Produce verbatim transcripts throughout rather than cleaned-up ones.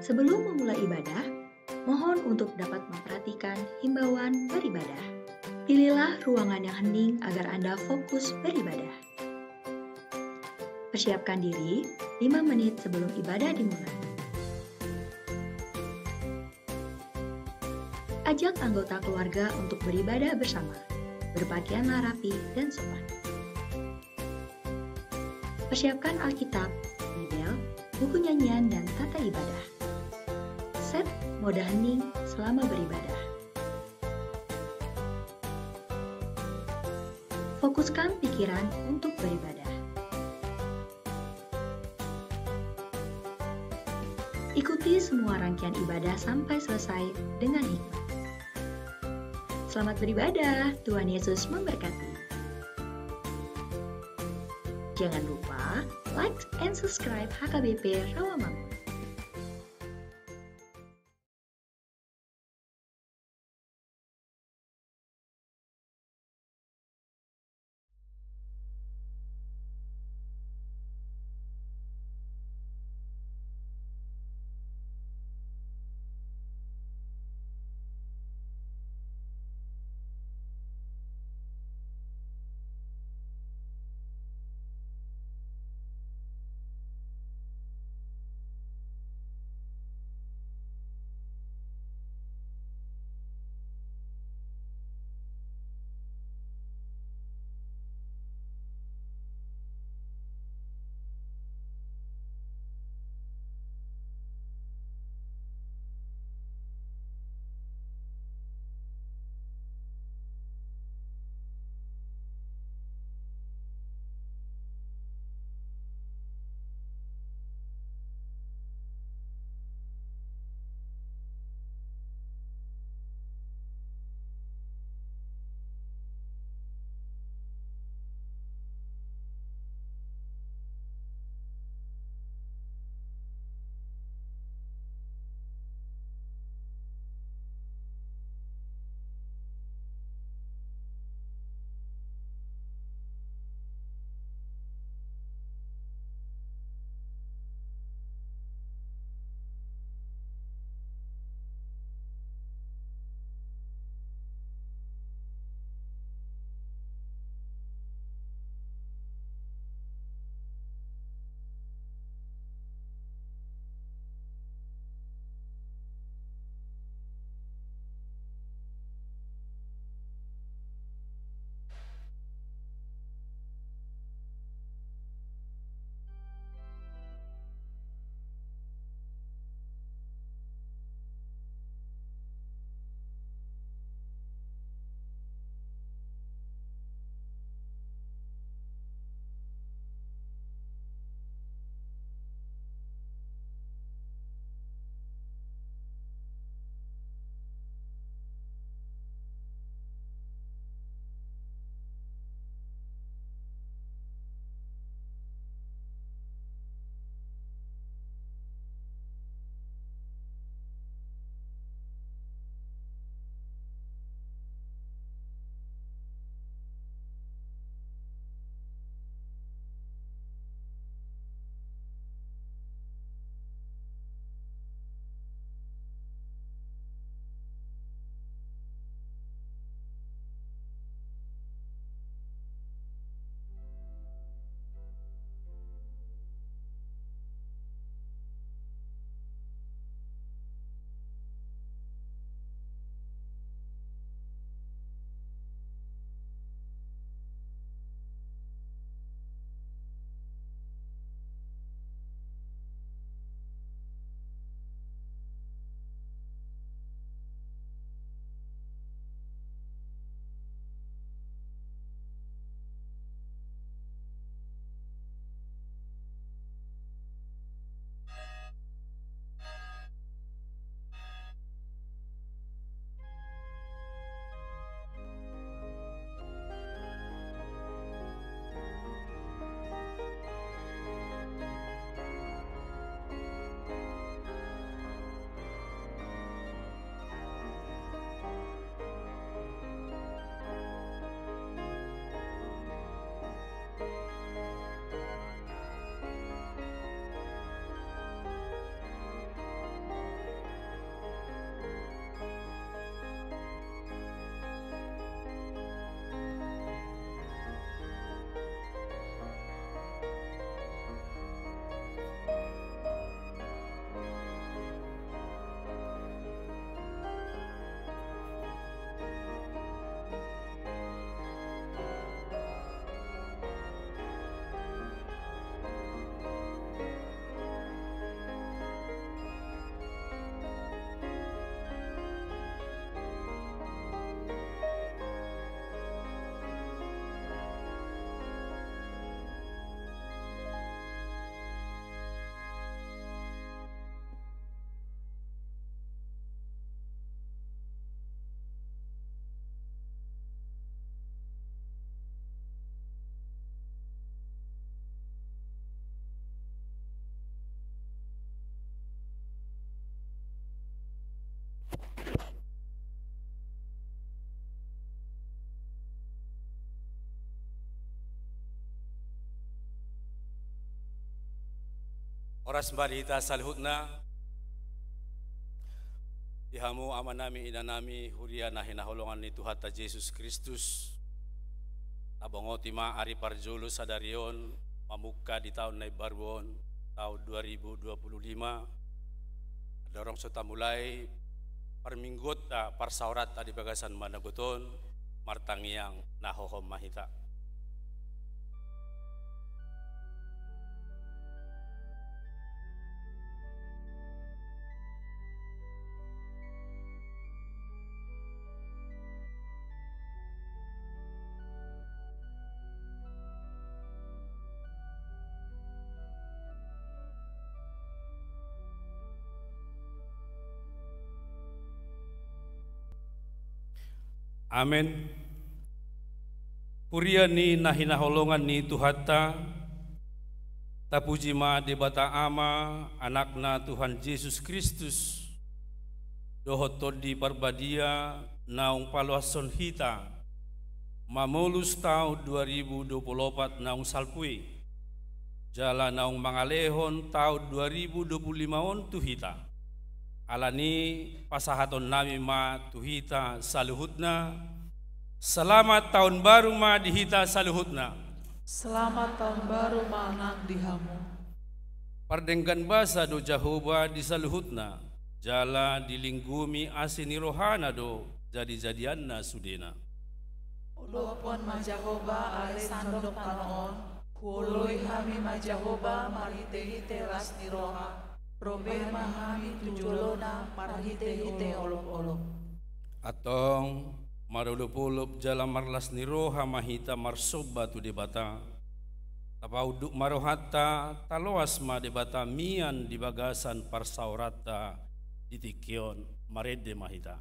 Sebelum memulai ibadah, mohon untuk dapat memperhatikan himbauan beribadah. Pilihlah ruangan yang hening agar Anda fokus beribadah. Persiapkan diri lima menit sebelum ibadah dimulai. Ajak anggota keluarga untuk beribadah bersama. Berpakaianlah rapi dan sopan. Persiapkan Alkitab, Bibel, buku nyanyian, dan tata ibadah. Set mode hening selama beribadah. Fokuskan pikiran untuk beribadah. Ikuti semua rangkaian ibadah sampai selesai dengan hikmat. Selamat beribadah, Tuhan Yesus memberkati. Jangan lupa like and subscribe H K B P Rawamangun. Horas ma di hita saluhutna, di hamu amanami, inanami, huria na hinaholongan ni Tuhanta Jesus Kristus. Tabongoti ma ari parjolo sadari on, mamungka di taon na imbaru on, taon dua ribu dua puluh lima. Andorang so tamulai parmingguonta, parsaoranta di bagasan manogot on, martangiang na hohom ma hita. Amen. Huria ni na hinaholongan ni Tuhanta, tapuji ma Debata Ama, Anakna Tuhan Jesus Kristus, dohot Tondi Parbadia naung paloashon hita mamolus taon dua ribu dua puluh opat naung salpu i, jala naung mangalehon taon dua ribu dua puluh lima on tu hita. Alani pasahatonnami ma tu hita saluhutna, selamat taon baru ma di hita saluhutna. Selamat taon baru ma nang di hamu. Pardenggan basa do Jahowa di saluhutna, jala dilinggumi asi ni rohana do jadijadianna sudena. Olophon ma Jahowa ale sandok tano on, huoloi hami ma Jahowa marhitehite las ni roha, ro be ma hami tu jolona marhitehite olopolop. Antong marolopolop jala marlas ni roha ma hita marsomba tu Debata. Tapaunduk ma rohanta, taloas ma Debata mian di bagasan parsaoranta di tingki on, marende ma hita.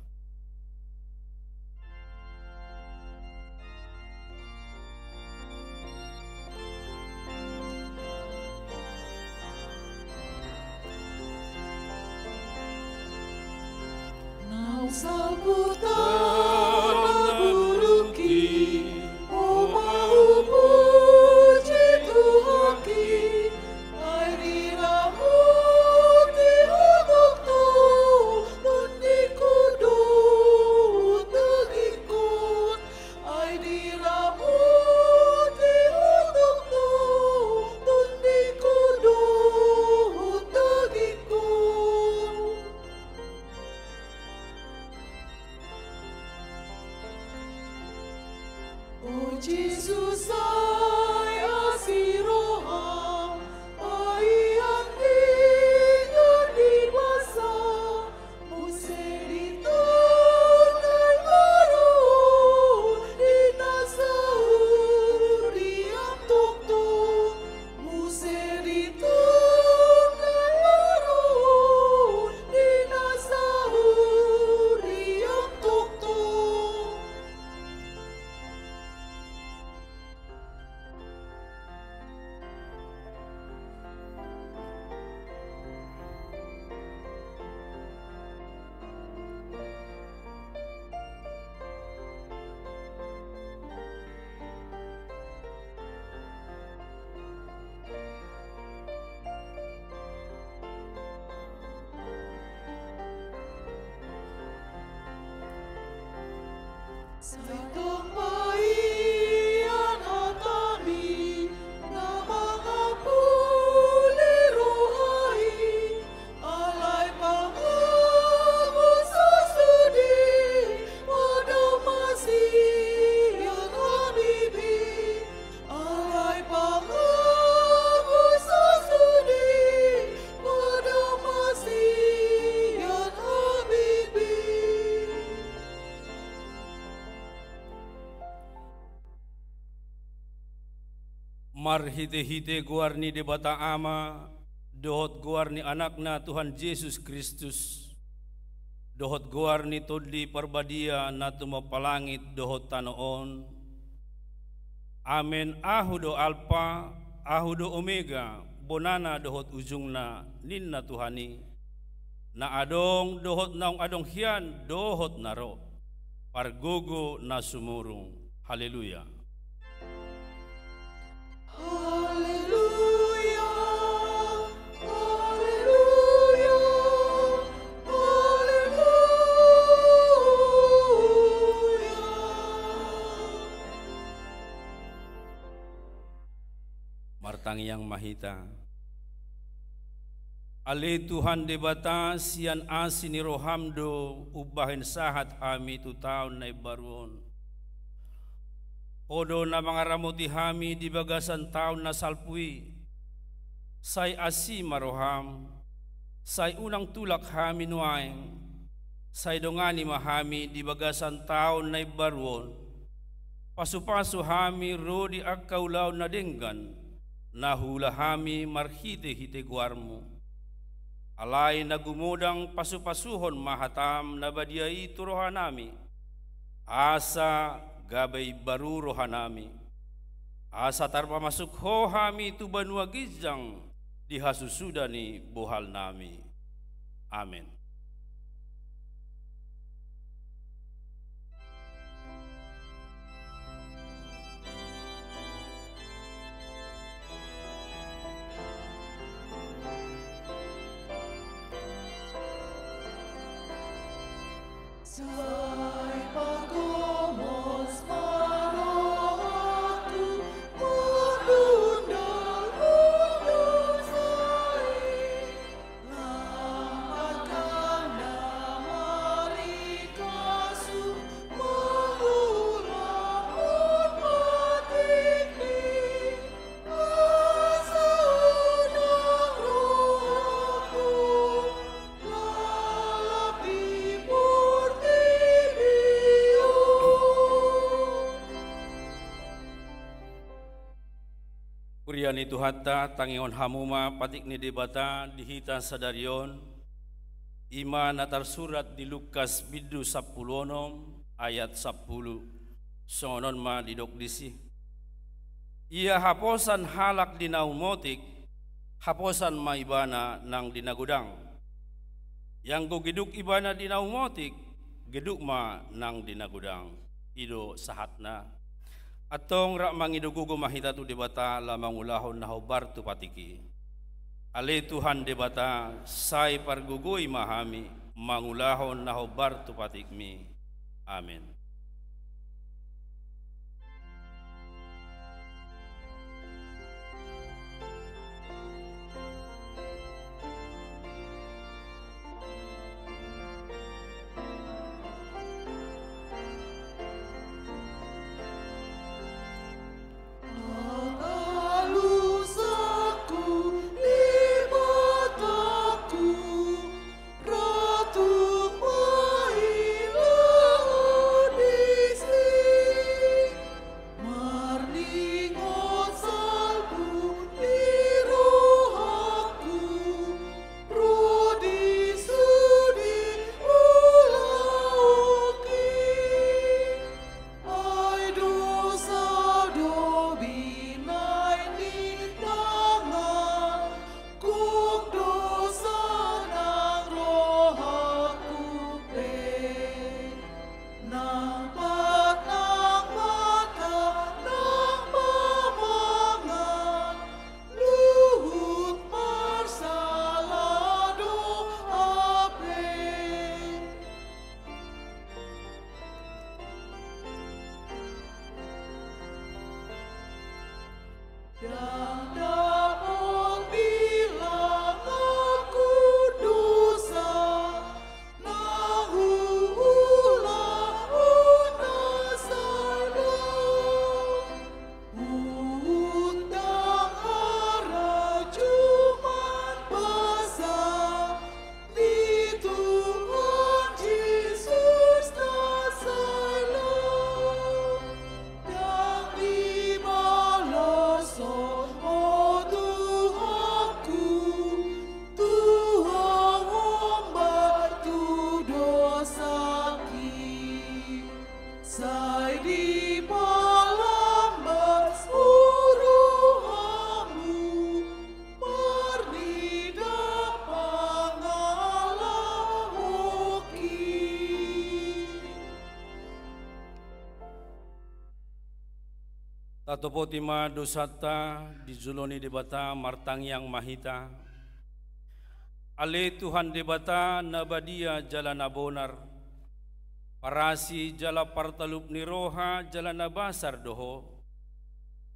Naung salpu taon na burungki, ho ma hupuji Tuhanki, ai diramoti Ho tongtong, tondingku dohot dagingku. Ai diramoti Ho tongtong, tondingku dohot dagingku. O Jesus, ai asi roham, paihut denggan ni basa, muse ditongtong, ai marhite di na sahuriam tongtong, muse ditongtong, ai marhite di na sahuriam tongtong. Sai tong paihut hatami na mangapuli roha i, alai pangago sasudi, madama sian hami be. Alai pangago sasudi, madama sian hami be. Marhitehite goar ni Debata Ama, dohot goar ni Anakna Tuhan Jesus Kristus, dohot goar ni Tondi Parbadia na tumompa langit dohot tano on. Amen. Ahu do Alpa, ahu do Omega, bonana dohot ujungna, ninna Tuhan i, na adong dohot naung adong hian dohot na ro, pargogo na sumurung. Haleluya. Haleluya. Tangiang ma hita. Ale Tuhan Debata, sian asi ni roham do umbahen sahat hami tu taon na imbaru on. Ho do na mangaramoti hami di bagasan taon na salpu i. Sai asi ma roham, sai unang tulak hami nuaeng, sai dongani ma hami di bagasan taon na imbaru on. Pasupasu hami ro di angka ulaon na denggan, na huula hami marhitehite goarmu. Alai na gumodang pasupasuhon ma hatam na badia i tu rohanami, asa gabe imbaru rohanami, asa tarpamasuk ho hami tu banua ginjang di hasusuda ni bohalnami. Amen. Huria ni Tuhanta, tangihon hamu ma patik ni Debata di hita sadari on, i ma na tarsurat di Lukas bindu sampulu onom ayat sampulu. Songon on ma didok disi: Ia haposan halak di na umotik, haposan ma ibana nang di na godang. Ianggo geduk ibana di na umotik, geduk ma nang di na godang. I do sahatna. Antong rap mangido gogo ma hita tu Debata laho mangulahon na hombar tu patik i. Ale Tuhan Debata, sai pargogoi ma hami mangulahon na hombar tu patikmi. Amen. Ai dosa do binahen ni tangan, gok dosa nang rohangku pe. Nang pat nang mata nang pamangan, luhut marsala do hape. Ndang dapot bilanganku dosa na huula on na sai lam. Huhut ndang harajuman basa ni Tuhan Jesus na sai lam. Ndang dibalos Ho, Tuhanku, tu Ho hombar tu dosangki. Sai dipalambas Ho rohamu marnida pangalahoki. Tatopoti ma dosanta di jolo ni Debata, martangiang ma hita. Ale Tuhan Debata na badia jala na bonar, parasi jala partalup ni roha jala na basar do Ho.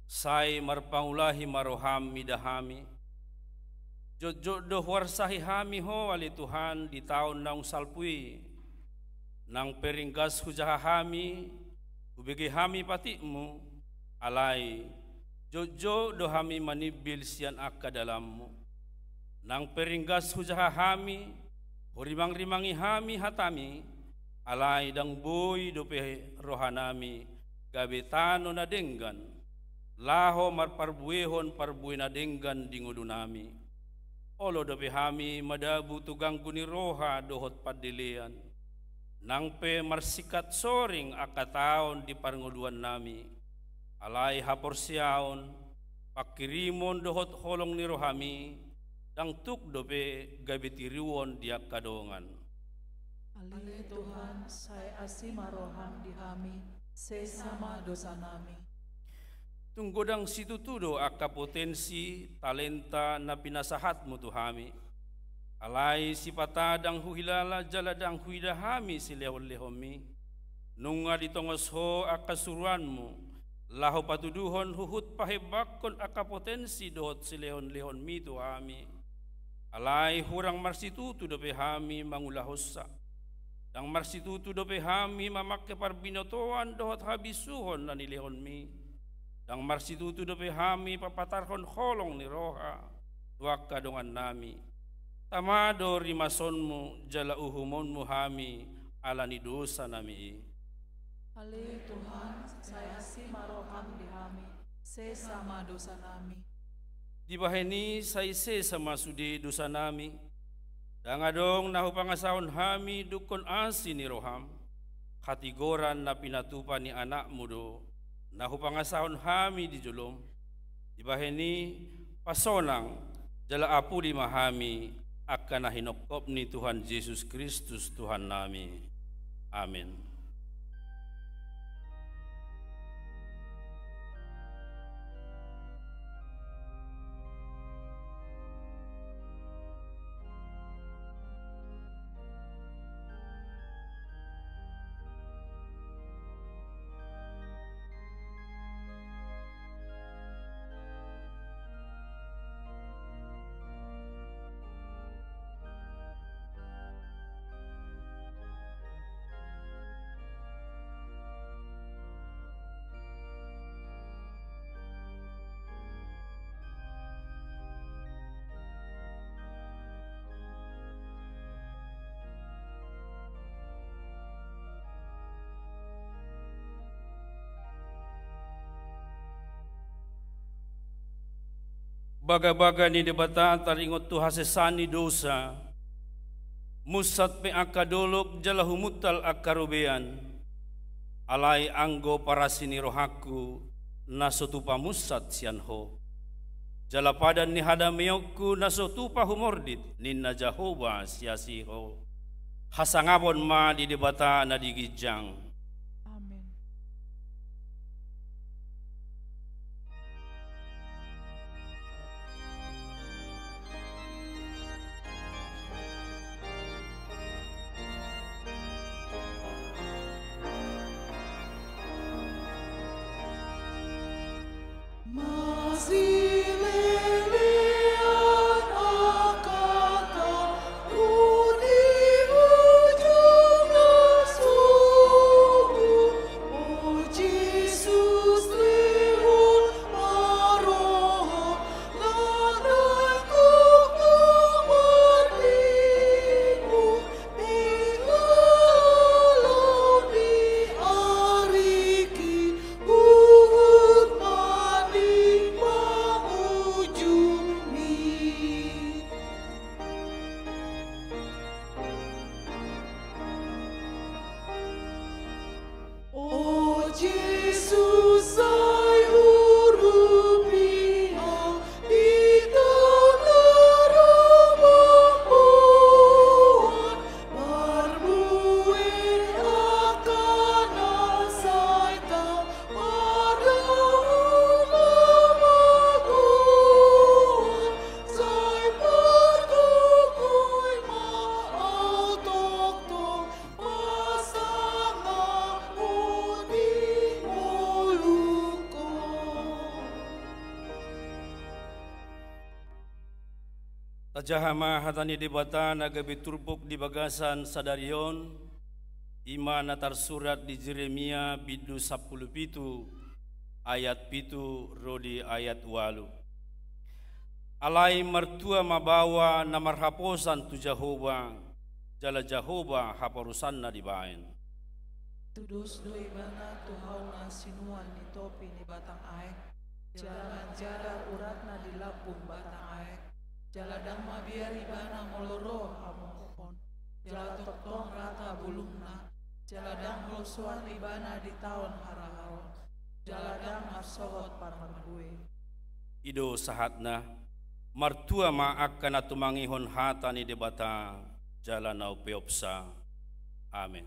Sai marpangulahi ma roham mida hami. Jotjot do huarsahi hami Ho ale Tuhan di taon naung salpu i. Nang pe ringgas hujaha hami, hubege hami patikmu, alai jotjot do hami manimbil sian angka dalanmu. Nang pe ringgas hujaha hami, hurimangrimangi hami hatami, alai ndang boi dope rohanami gabe tano na denggan, laho marparbuehon parbue na denggan di ngolunami. Olo dope hami madabu tu ganggu ni roha dohot pandelean, nang pe marsingkat soring angka taon di parngoluannami. Alai haporseaon, pangkirimon dohot holong ni rohami, ndang tuk dope gabe tiruon di angka dongan. Ale Tuhan, sai asi ma roham di hami, sesa ma dosanami. Tung godang situtu do angka potensi, talenta na pinasahatmu tu hami. Alai sipata ndang huhilala jala ndang huida hami silehonlehonmi. Nunga ditongos Ho angka suruanmu, laho patuduhon huhut pahembangkon angka potensi dohot silehonlehonmi tu hami. Alai hurang marsitutu dope hami mangulahonsa. Ndang marsitutu dope hami mamangke parbinotoan dohot habisuhon na nilehonmi. Ndang marsitutu dope hami papatarhon holong ni roha tu angka dongannami. Tama do rimasonmu jala uhumonmu hami ala ni dosanami i. Ale Tuhan, sai asi ma roham di hami, sesa ma dosanami. Dibahen i sai sesa ma sude dosanami. Ndang adong na hupangasahon hami dungkon asi ni roham. Hatigoran na pinatupa ni Anakmu do na hupangasahon hami di jolom. Dibahen i, pasonang jala apuli ma hami angka na hinongkop ni Tuhan Jesus Kristus Tuhannami. Amen. Bagabaga ni Debata taringot tu hasesaan ni dosa, munsat pe angka dolok jala humuntal angka robean, alai anggo parasi ni rohangku na so tupa munsat sian Ho. Jala padan ni hadameonku na so tupa humordit ninna Jahowa siasi Ho. Hasangapon ma di Debata na di ginjang. Amen. Jaha ma hata ni Debata na gabe turpuk di bagasan sadari on, i ma na tarsurat di Jeremia bindu sampulu pitu, ayat pitu ro di ayat ualu. Alai martua ma baoa na marhaposan tu Jahowa, jala Jahowa haporusanna dibaen. Tudos do ibana tu hau na sinuan ni topi ni batang aek, jala manjadar uratna di lambung batang aek, jala ndang mabiar ibana molo ro hamokkon, jala tongtong rata bulungna, jala ndang holsoan ibana di taon haraharon, jala ndang marsogot parmarbue. I do sahatna. Martua ma angka na tumangihon hata ni Debata jala na umpeopsa. Amen.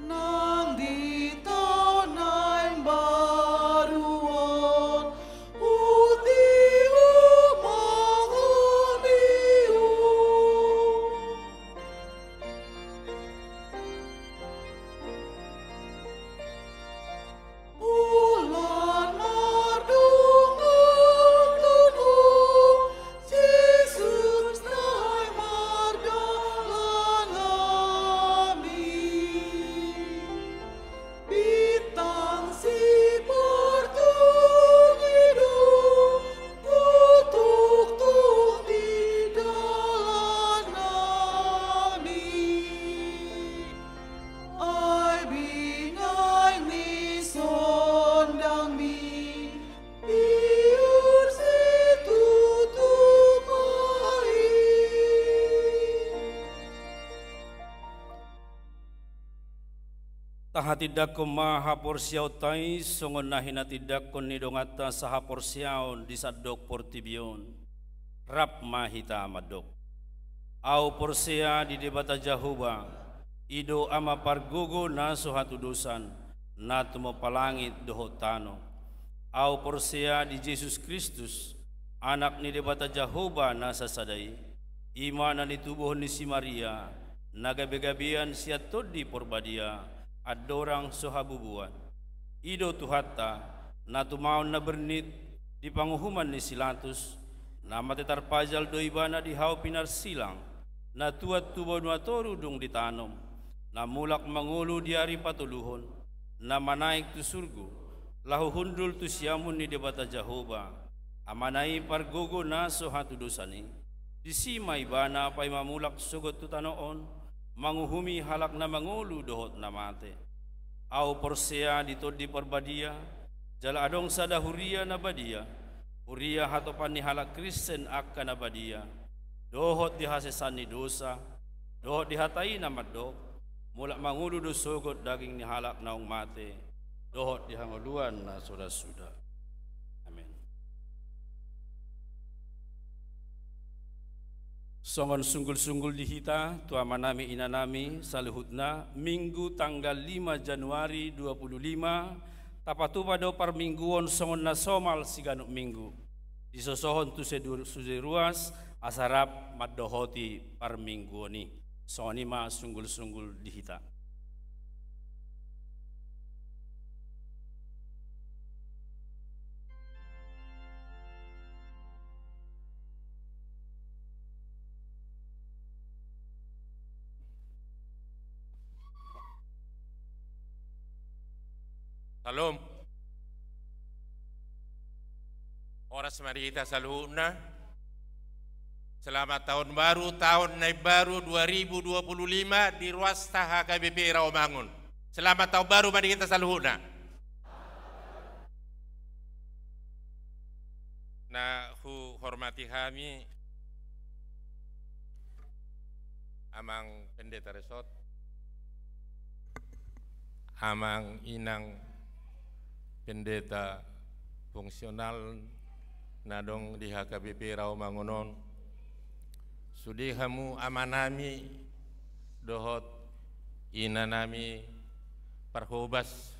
Nang di taon na imbaru on, hutihomahon i. Holan mardongan tu Ho, Jesus Naeng Mardalan nami. Bintang Simartung i do, hutongtong di dalan nami. Ai binahen ni sondangmi, piur situtu ma i. Tahatindangkon ma haporseaonta i songon na hinatindangkon ni donganta sahaporseaon di sandok portibi on. Rap ma hita mandok. Ahu porsea di Debata Jahowa, i do Ama pargogo na so hatudosan, na tumompa langit dohot tano. Ahu porsea di Jesus Kristus, Anak ni Debata Jahowa na sasada i, i ma na nitubuhon ni si Maria, na gabegabean sian Tondi Porbadia, andorang so habubuan. I do Tuhanta, na tumaon na bernit, di panguhuman ni si Latus, na mate tarpajal do ibana di hau pinarsilang, na tuat tu banua toru dung ditanom, na mulak mangolu di ari patoluhon, na manaek tu surgo, laho hundul tu siamun ni Debata Jahowa, Amana i pargogo na so hatudosan i. Disi ma ibana paima mulak sogot tu tano on, manguhumi halak na mangolu dohot na mate. Ahu porsea di Tondi Parbadia, jala adong sada huria na badia, huria hatopan ni halak Kristen angka na badia, dohot di hasesaan ni dosa, dohot di hata i na mandok, mulak mangolu do sogot daging ni halak naung mate, dohot di hangoluan na sudasuda. Amen. Songon sunggulsunggul di hita, tu amanami inanami saluhutna, Minggu tanggal lima Januari dua puluh lima, tapatupa do parmingguon songon na somal siganup minggu. Disosohon tu sedur-, sude ruas, asa rap mandohoti parmingguon i. Songon i ma sunggulsunggul di hita. Salam. Horas ma di hita saluhutna. Selamat tahun baru, tahun na imbaru dua ribu dua puluh lima di ruasta H K B P Rawamangun. Selamat tahun baru ma di hita saluhutna. Na huhormati hami Amang Pendeta Resort, Amang Inang Pendeta fungsional na adong di H K B P Rawamangun on, sude hamu amanami dohot inanami parhobas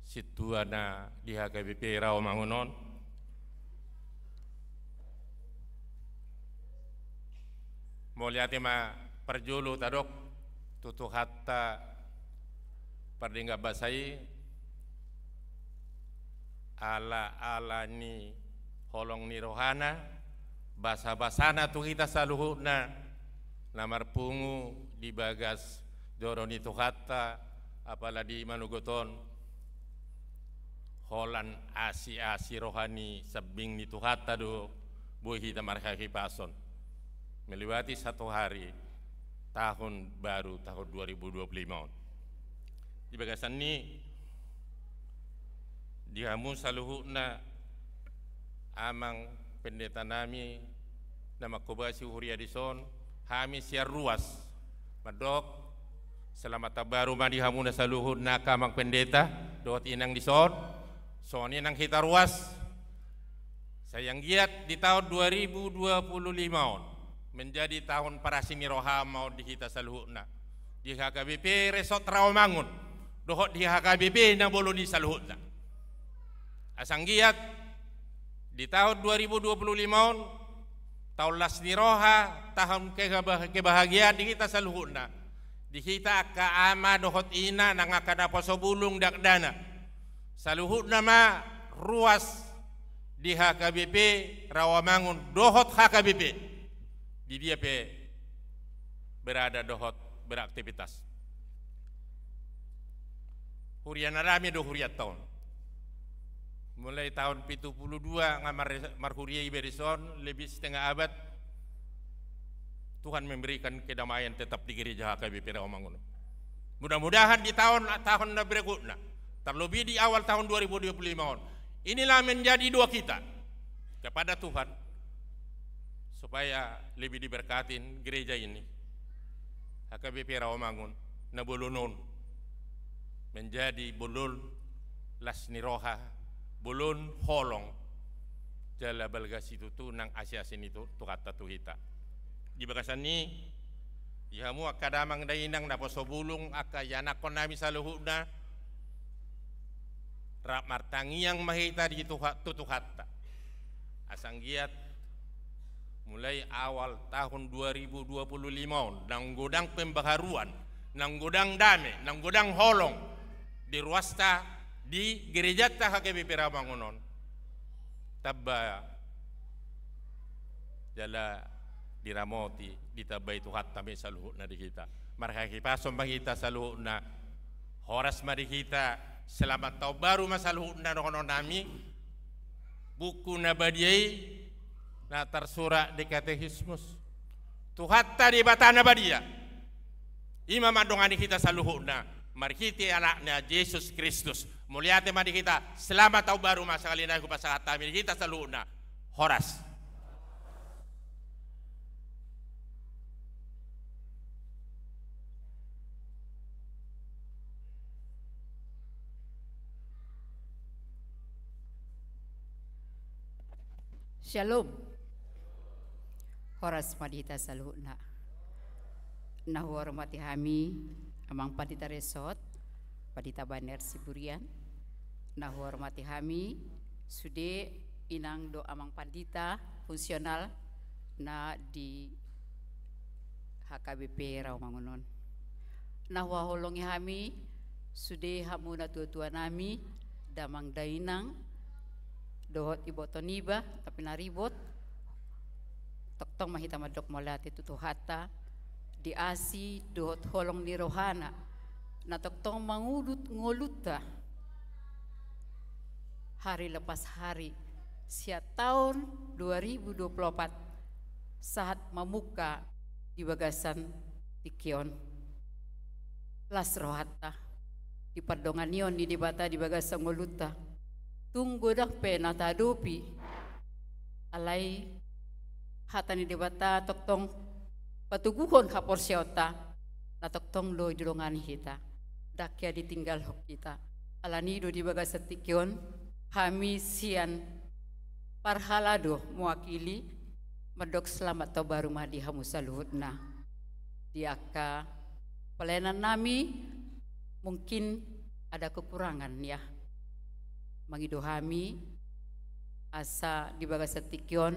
sintua na di H K B P Rawamangun on. Mauliate ma parjolo tadok tu Tuhanta pardenggan basa i, ala, ala ni holong ni rohana, basa-basana tu hita saluhutna na marpungu di bagas joro ni Tuhanta, apala di manogot on, holan asi-asi roha ni sambing ni Tuhanta do boi hita marhahipason melewati satu hari tahun baru, tahun dua ribu dua puluh lima on. Di bagasan ni, di hamu saluhutna, Amang Pendeta nami na manghobasi huria dison, hami sian ruas mandok, selamat tahun baru ma di hamuna saluhutna, Amang Pendeta dohot Inang dison. Songon i nang hita ruas. Sai anggiat di tahun dua ribu dua puluh lima on menjadi tahun parasi ni roha ma on di hita saluhutna, di H K B P Resort Rawamangun dohot di H K B P na bolon i saluhutna. Asa anggiat di tahun dua ribu dua puluh lima on, tahun las ni roha, tahun keba-, kebahagiaan di hita saluhutna, di hita angka ama dohot ina nang angka naposo bulung dakdanak, saluhutna ma ruas di H K B P Rawamangun dohot H K B P, di dia pe berada dohot beraktivitas. Huria na dame do hurianta on. Mulai tahun pitu puluh dua nga mar-, marhuria iba dison, lebih setengah abad. Tuhan memberikan kedamaian tetap di gereja H K B P Rawamangun. Mudah-mudahan di tahun, tahun na berikutna, terlebih di awal tahun dua ribu dua puluh lima on, inilah menjadi doa kita kepada Tuhan, supaya lebih diberkatin gereja ini, H K B P Rawamangun na bolon on, menjadi bolon las ni roha, bolon holong, jala balga situtu nang asi-asi ni Tu-, Tuhanta tu hita. Di bagasan i, di hamu angka damang dainang naposo bulung, angka ianakhon nami saluhutna, rap martangiang ma hita di Tuha-, tu Tuhanta. Asa anggiat mulai awal tahun dua ribu dua puluh lima on, nang godang pembaharuan, nang godang dame, nang godang holong di ruasta, di gerejanta H K B P Rawamangun on, tamba jala diramoti, ditambai Tuhanta ma i saluhutna di hita. Marhahipason ma hita saluhutna. Horas ma di hita, selamat tahun baru ma saluhutna dohonon nami. Buku na badia i na tarsurat di Katekismus. Tuhanta Debata na badia, i ma mandongani hita saluhutna marhite Anakna Jesus Kristus. Mauliate ma di hita, selamat tahun baru ma sakali nai hupasahat hami di hita saluhutna. Horas. Shalom. Horas ma di hita saluhutna. Na huhormati hami Amang Pandita Resort, Pandita Baner Siburian. Na huhormati hami sude inang dohot amang pandita fungsional na di H K B P Rawamangun on. Na huhaholongi hami sude hamu natua-tua nami, damang dainang, dohot iboto niba, tapi na ribot, tongtong ma hita mandok mauliate tu Tuhanta, di asi dohot holong ni rohana, na tongtong mangudut ngolunta hari lepas hari, sian taon dua ribu dua puluh opat, sahat mamungka di bagasan tingki on. Las rohanta di pardonganion ni Debata di bagasan ngolunta. Tung godang pe na taadopi, alai hata ni Debata tongtong patoguhon haporseaonta, na tongtong do didongani hita, ndang hea ditinggalhon hita. Alani i do di bagasan tingki on, hami sian parhalado mewakili, mandok selamat tahun baru ma di hamu saluhutna. Di angka pelayanan nami, mungkin ada kekurangan ya. Mangido hami, asa di bagasan tingki on,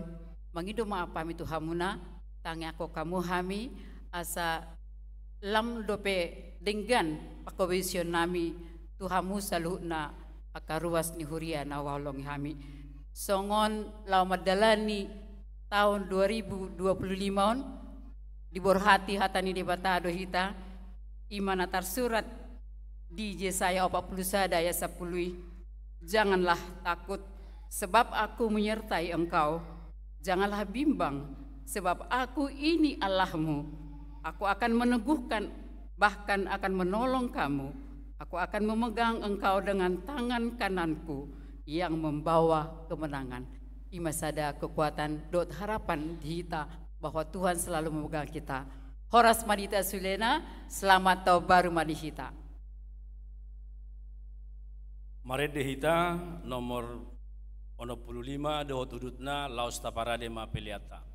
mangido maaf hami tu hamuna, tangiangkon hamu hami, asa lam dope denggan panghobasion nami tu hamu saluhutna angka ruas ni huria na huhaholongi hami. Songon laho mandalani tahun dua ribu dua puluh lima on, diborhati hata ni Debata do hita, i ma na tarsurat di Jesaya opat puluh sada ayat sapuluh i, "Janganlah takut, sebab Aku menyertai engkau. Janganlah bimbang, sebab Aku ini Allahmu. Aku akan meneguhkan, bahkan akan menolong kamu. Aku akan memegang engkau dengan tangan kanan-Ku yang membawa kemenangan." I ma sada kekuatan dohot harapan di hita bahwa Tuhan selalu memegang kita. Horas ma di hita sulena, selamat tahun baru ma di hita. Marende hita nomor onom puluh lima dohot udutna, laos taparade ma peleanta.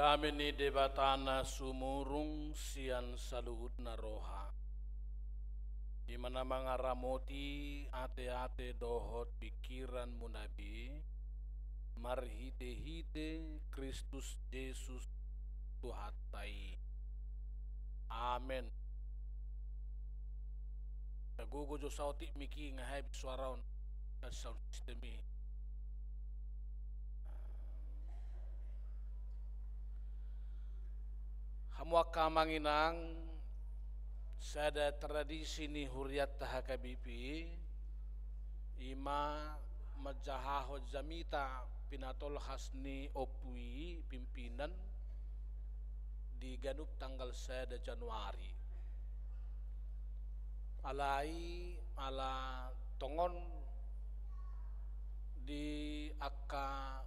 Dame ni Debata na sumurung sian saluhutna roha, i ma na mangaramoti ateate dohot pingkiranmuna be, marhitehite Kristus Jesus Tuhanta i. Amen. Tagogo jo saotik mik i, nga habis suara on. Kan sound system i. Hamu angka amang inang, sada tradisi ni hurianta H K B P, i ma manjahahon jamita pinatolhas ni ompu i, pimpinan, di ganup tanggal sada Januari. Alai ala tongon di angka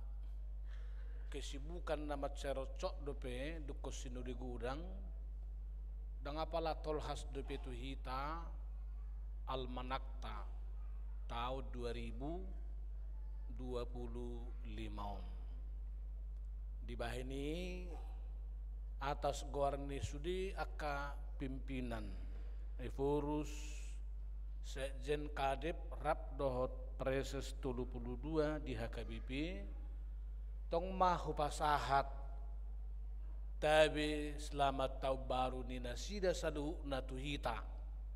kesibukan na mansai ronsok dope, dungkon sinodi godang, ndang apala tolhas dope tu hita almanakta taon dua ribu dua puluh lima on. Dibahen i, atas goar ni sude angka pimpinan, Ephorus, Sekjen, Kadep, rap dohot Praeses tolu pulu dua di H K B P, tong ma hupasahat tabe selamat taon baru ni nasida saluhutna tu hita,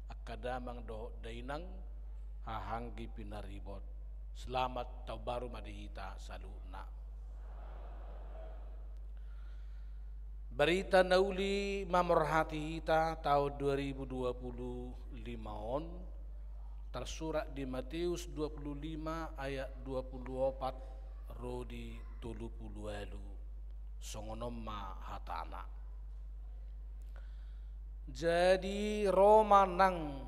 angka damang dohot dainang, haha anggi pinaribot. Selamat taon baru ma di hita saluhutna. Barita na uli mamorhati hita taon dua ribu dua puluh lima on, tarsurat di Mateus dua puluh lima ayat dua puluh opat ro di tolu puluh ualu. Songon on ma hatana. Jadi ro ma nang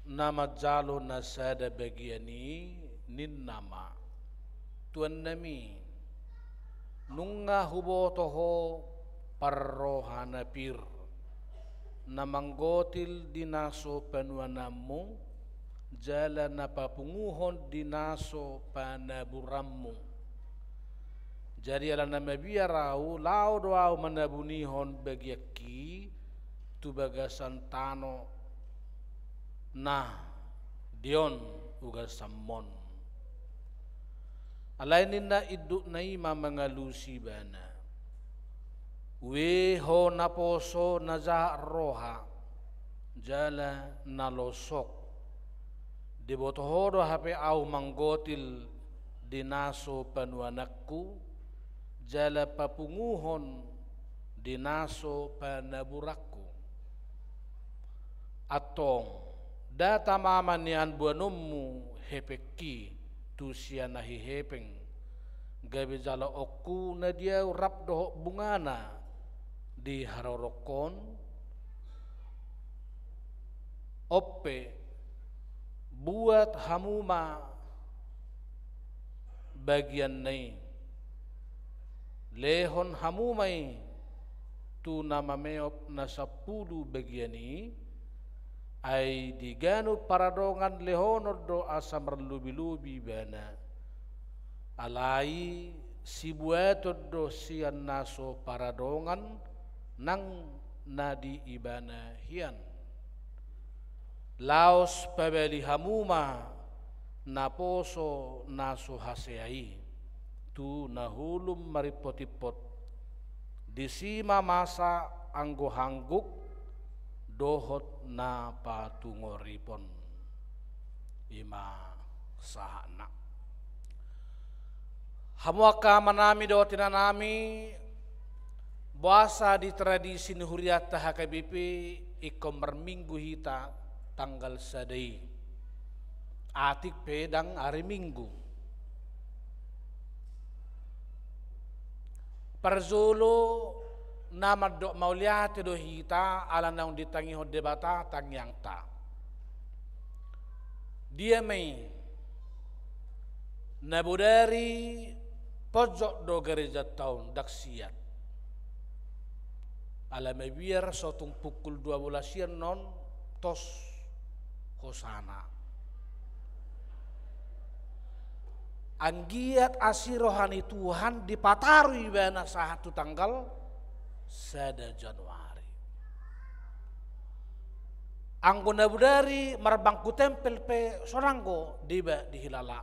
na manjalo na sada bagian i, ninna ma: Tuannami, nunga huboto ho parroha na pir, na manggotil di na so panuananmu, jala na papunguhon di na so panaburanmu. Jadi ala na mabiar ahu, laho do ahu manabunihon bagianki tu bagasan tano na di on ugasanmon. Alai ninna indukna i ma mangalusi ibana: Ue ho naposo na jahat roha jala na losok, diboto ho do hape ahu manggotil di na so panuananku, jala papunguhon di na so panaburanku? Antong, nda tama ma nian boanonmu hepengki tu sian na hihepeng, gabe jaloonku na di ahu rap dohot bungana di harorongkon? On pe, buat hamu ma bagianna i. Lehon hamu ma i tu na mameop na sampulu bagian i, ai di ganup paradongan lehonon do asa marlobilobi ibana. Alai sibuaton do sian na so paradongan nang na di ibana hian. Laos pabali hamu ma naposo na so hasea i tu na holum marimpotimpot, disi ma masa anggo hangguk dohot na patungoripon. I ma sahatna. Hamu angka amanami dohot inanami, boasa di tradisi ni hurianta H K B P ingkon marminggu hita tanggal sada i, atik pe ndang ari Minggu? Parjolo, na mandok mauliate do hita ala naung ditangihon Debata tangiangta. Dia ma i? Na bodari ponjot do garejanta on, ndang siat. Ala mabiar so tung pukul dua belas sian on tos hosana. Anggiat asi roha ni Tuhan dipataru ibana sahat tu tanggal sada Januari. Anggo na bodari marbangku tempel pe sonang do deba dihilala.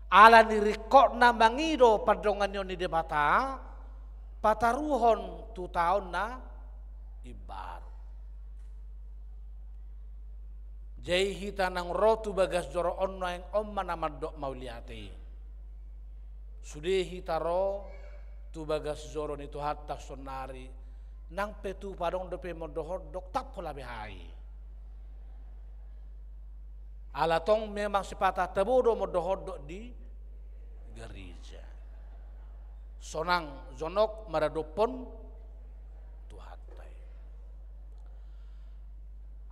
Ala ni ringkotna mangido pandonganion ni Debata, pataruhon tu taon na imbaru. Jadi hita naung ro tu bagas joro on nuaeng on ma na mandok mauliate i. Sude hita ro tu bagas joro ni Tuhanta saonari, nang pe tupa adong dope mondohondok, tap hola be hami. Ala tong memang sipata tabo do mondohondok di gareja. Sonang jonok maradophon Tuhanta i.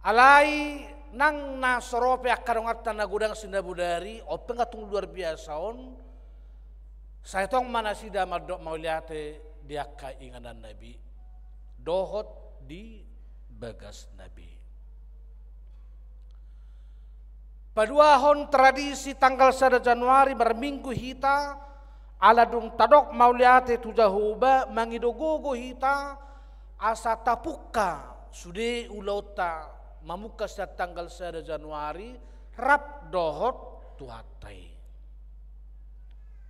Alai nang na so ro pe angka donganta na godang si na bodari, on pe nga tung luar biasa on, sai tong ma nasida mandok mauliate di angka ingananna be dohot di bagasna be. Paduahon tradisi tanggal sada Januari marminggu hita, ala dung tadok mauliate tu Jahowa, mangido gogo hita asa tapungka sude ulaonta, mamungka sian tanggal sada Januari rap dohot Tuhanta i.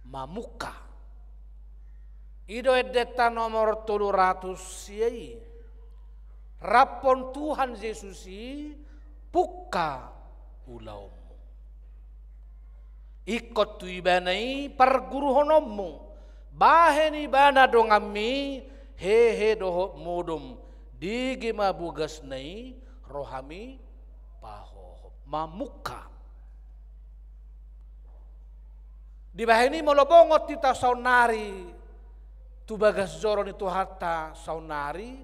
Mamungka. I do endenta nomor tolu ratus sia i. Raphon Tuhan Jesus i, pungka ulaonmu. Ingkon tu Ibana i parguruhononmu, bahen Ibana donganmi, hehe dohot modom, dege ma bogasna i, rohami pahohom. Mamungka. Dibahen i molo bongot hita saonari tu bagas joro ni Tuhanta saonari,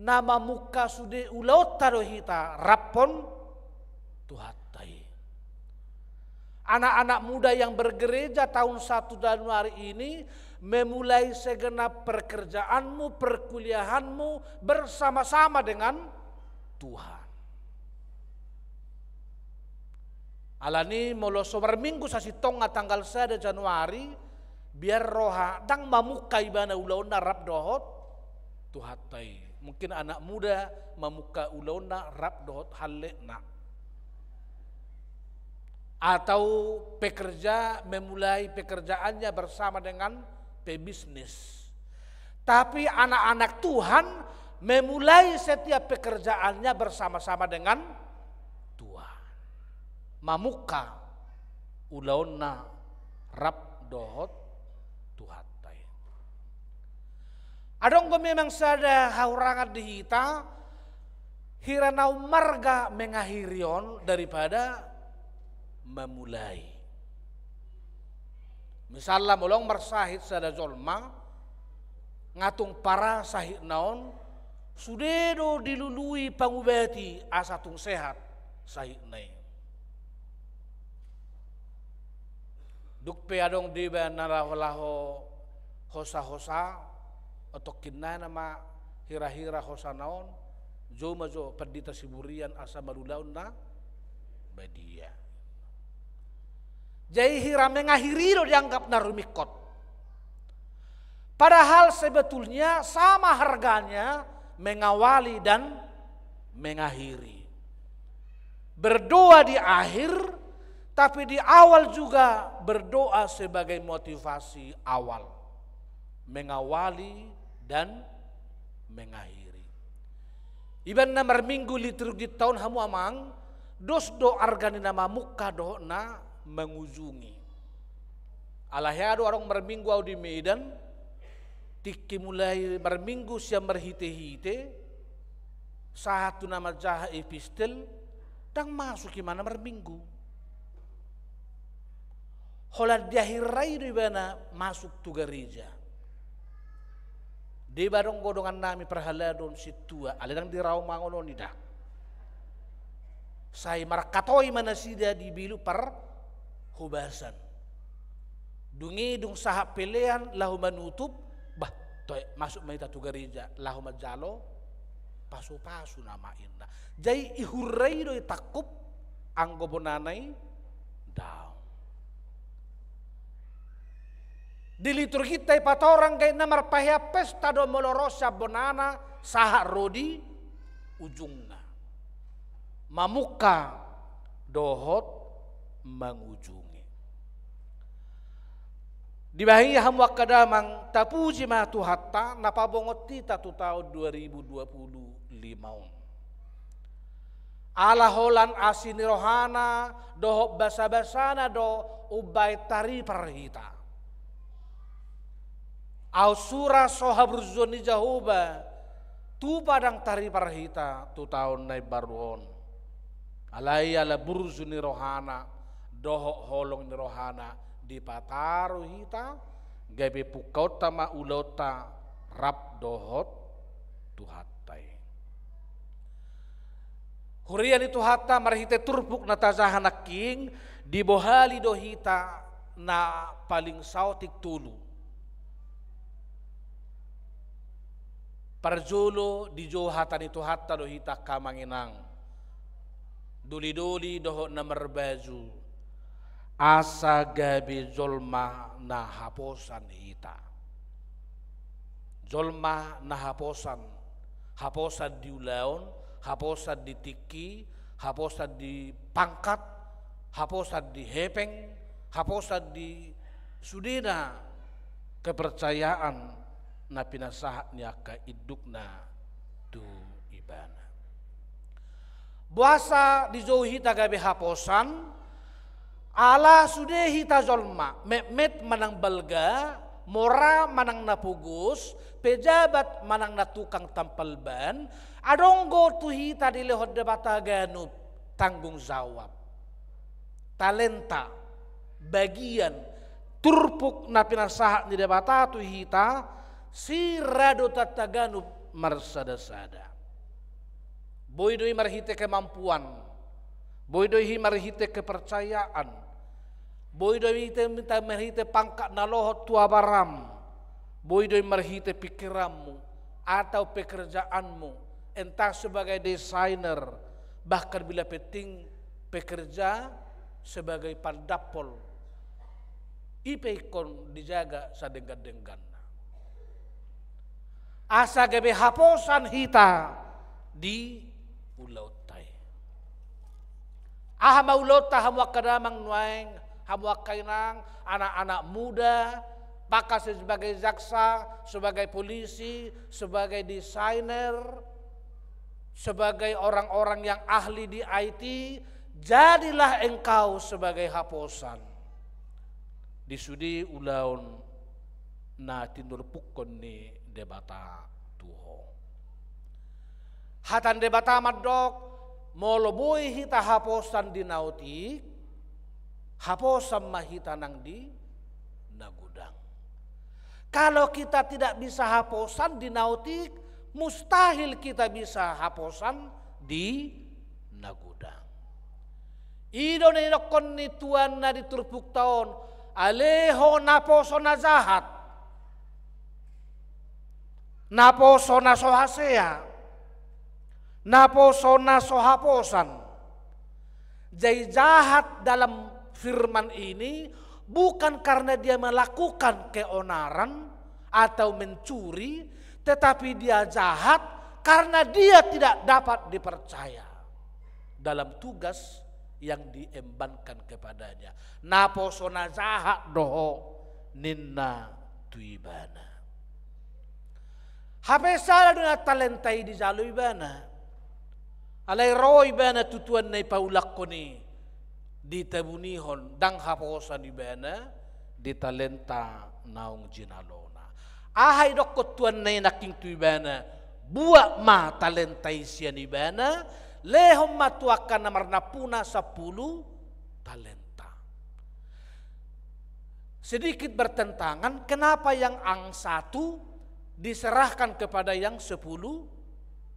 na mamungka sude ulaonta do hita raphon Tuhanta i. Anak-anak muda yang bergereja, tahun satu Januari ini, memulai segenap pekerjaanmu, perkuliahanmu bersama-sama dengan Tuhan. Alani molo so marminggu sasintongna tanggal sada Januari, biar roha ndang mamungka ibana ulaonna rap dohot Tuhanta i. Mungkin anak muda mamungka ulaonna rap dohot hallekna. Atau pekerja memulai pekerjaannya bersama dengan pebisnis. Tapi anak-anak Tuhan memulai setiap pekerjaannya bersama-sama dengan Tuhan. Mamungka ulaonna rap dohot Tuhanta i. Adong do memang sada hahurangan di hita, hira na ummarga mengakhiri on daripada memulai. Misalna molo marsahit sada jolma, nga tung parah sahitna on, sude do dilului pangubati asa tung sehat sahitna i. Dung pe adong deba na laho-laho hosa-hosa, otokinna nama hira-hira hosana on, jou ma jo pandita siburian asa marulaon na badia. Jadi hira mengakhiri do dianggap na rumingkot. Padahal sebetulnya sama harganya mengawali dan mengakhiri. Berdoa di akhir, tapi di awal juga berdoa sebagai motivasi awal. Mengawali dan mengakhiri. Iba na marminggu liturgi taon hamu amang, dos do arga ni na mamungka dohot na mangujungi. Ala hea do adong marminggu au di Medan, tingki mulai marminggu sian marhite-hite, sahat tu na manjaha epistel, ndang masuk ibana marminggu. Holan di akhirna i do ibana masuk tu gareja. Deba adong do dongannami parhalado on sintua, alai ndang di Rawamangun on i da. Sai markatoi ma nasida di bilu parhobasan. Dung i dung sahat pelean laho manutup, bah, toe masuk ma hita tu gareja, laho manjalo pasu-pasu nama inna. Jadi ihurra i do itangkup anggo bonana i daong. Di liturginta dipatorang gabe na marpahean pesta do molo ro sian bonana sahat ro di ujungna. Mamungka dohot mangujungi. Dibahen i hamu angka damang, tapuji ma Tuhanta na pabongot hita tu taon dua ribu dua puluh lima on. Ala holan asi ni rohana dohot basabasana do umbahen taripar hita. Aut sura so haburjuon ni Jahowa, tupa ndang taripar hita tu taon na imbaru on. Alai ala burju ni rohana dohot holong ni rohana dipataru hita, gabe pungkaonta ma ulaonta rap dohot Tuhanta i. Huria ni Tuhanta, marhite turpuk na tajaha nangkin, dibohali do hita na paling saotik tolu. Parjolo, dijou hata ni Tuhanta do hita angka amang inang, dolidoli dohot na marbaju, asa gabe jolma na haposan hita. Jolma na haposan, haposan di ulaon, haposan di tingki, haposan di pangkat, haposan di hepeng, haposan di sudena kepercayaan na pinasahat ni angka indukna tu ibana. Boasa dijou hita gabe haposan? Ala sude hita jolma, metmet manang balga, mora manang na pogos, pejabat manang na tukang tampal ban, adong do tu hita dilehon Debata ganup tanggung jawab, talenta, bagian, turpuk na pinasahat ni Debata tu hita, sira do tantang ganup marsadasada. Boi do i marhite kemampuan, boi do i marhite kepercayaan, boi do i marhite pangkat na lohot tu abaram, boi do i marhite pingkiranmu atau pekerjaanmu, entah sebagai desainer, bahkan bila penting pekerja sebagai pandampol. I pe ingkon dijaga sadenggan-dengganna. Asa gabe haposan hita di ulaonta i. Aha ma ulaonta hamu angka damang nuaeng, hamu angka inang, anak-anak muda, apakah sebagai jaksa, sebagai polisi, sebagai desainer, sebagai orang-orang yang ahli di I T, jadilah engkau sebagai haposan di sude ulaon na tinurpukkon ni Debata tu ho. Hata ni Debata mandok, molo boi hita haposan di na otik, haposan ma hita nang di na godang. Kalau kita tidak bisa haposan di na otik, mustahil kita bisa haposan di na godang. I do na nidokkon ni tuanna di turpukta on, ale ho naposo na jahat, naposo na so hasea, naposo na so haposan. Jadi jahat dalam firman ini bukan karena dia melakukan keonaran atau mencuri, tetapi dia jahat karena dia tidak dapat dipercaya dalam tugas yang diembankan kepadanya. Naposo na jahat do ho, ninna tu ibana. Hape sada do na talenta i dijalo ibana. Alai ro ibana tu tuanna i paulakkon i, ditabunihon, ndang haposan ibana di talenta naung jinalona. Aha idokkon tuanna i nangkin tu ibana? Buat ma talenta i sian ibana, lehon ma tu angka na marnampuna sampulu talenta. Sedikit bertentangan, kenapa yang ang satu diserahkan kepada yang sepuluh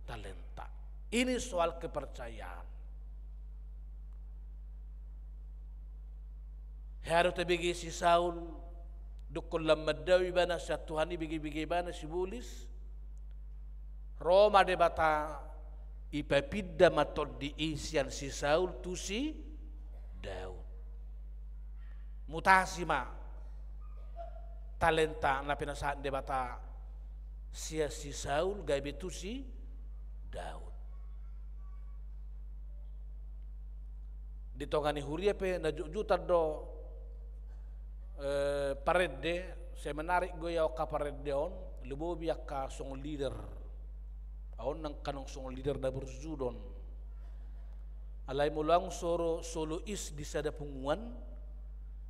talenta? Ini soal kepercayaan. Hea do tabege si Saul, dungkon lam mandao ibana sian Tuhan i, bege-bege ibana sibolis. Ro ma Debata, ipapinda ma tondi i sian si Saul tu si Daud. Mutasi ma. talenta na pinasahat Debata sian si Saul gabe tu si Daud. Di tonga ni huria pe na jotjotan do, eh, parende, sai menarik do ia angka parende on, lumobi angka song leader. On nang kanong song leader na burju do on. Alai molo ahu soro solois di sada punguan,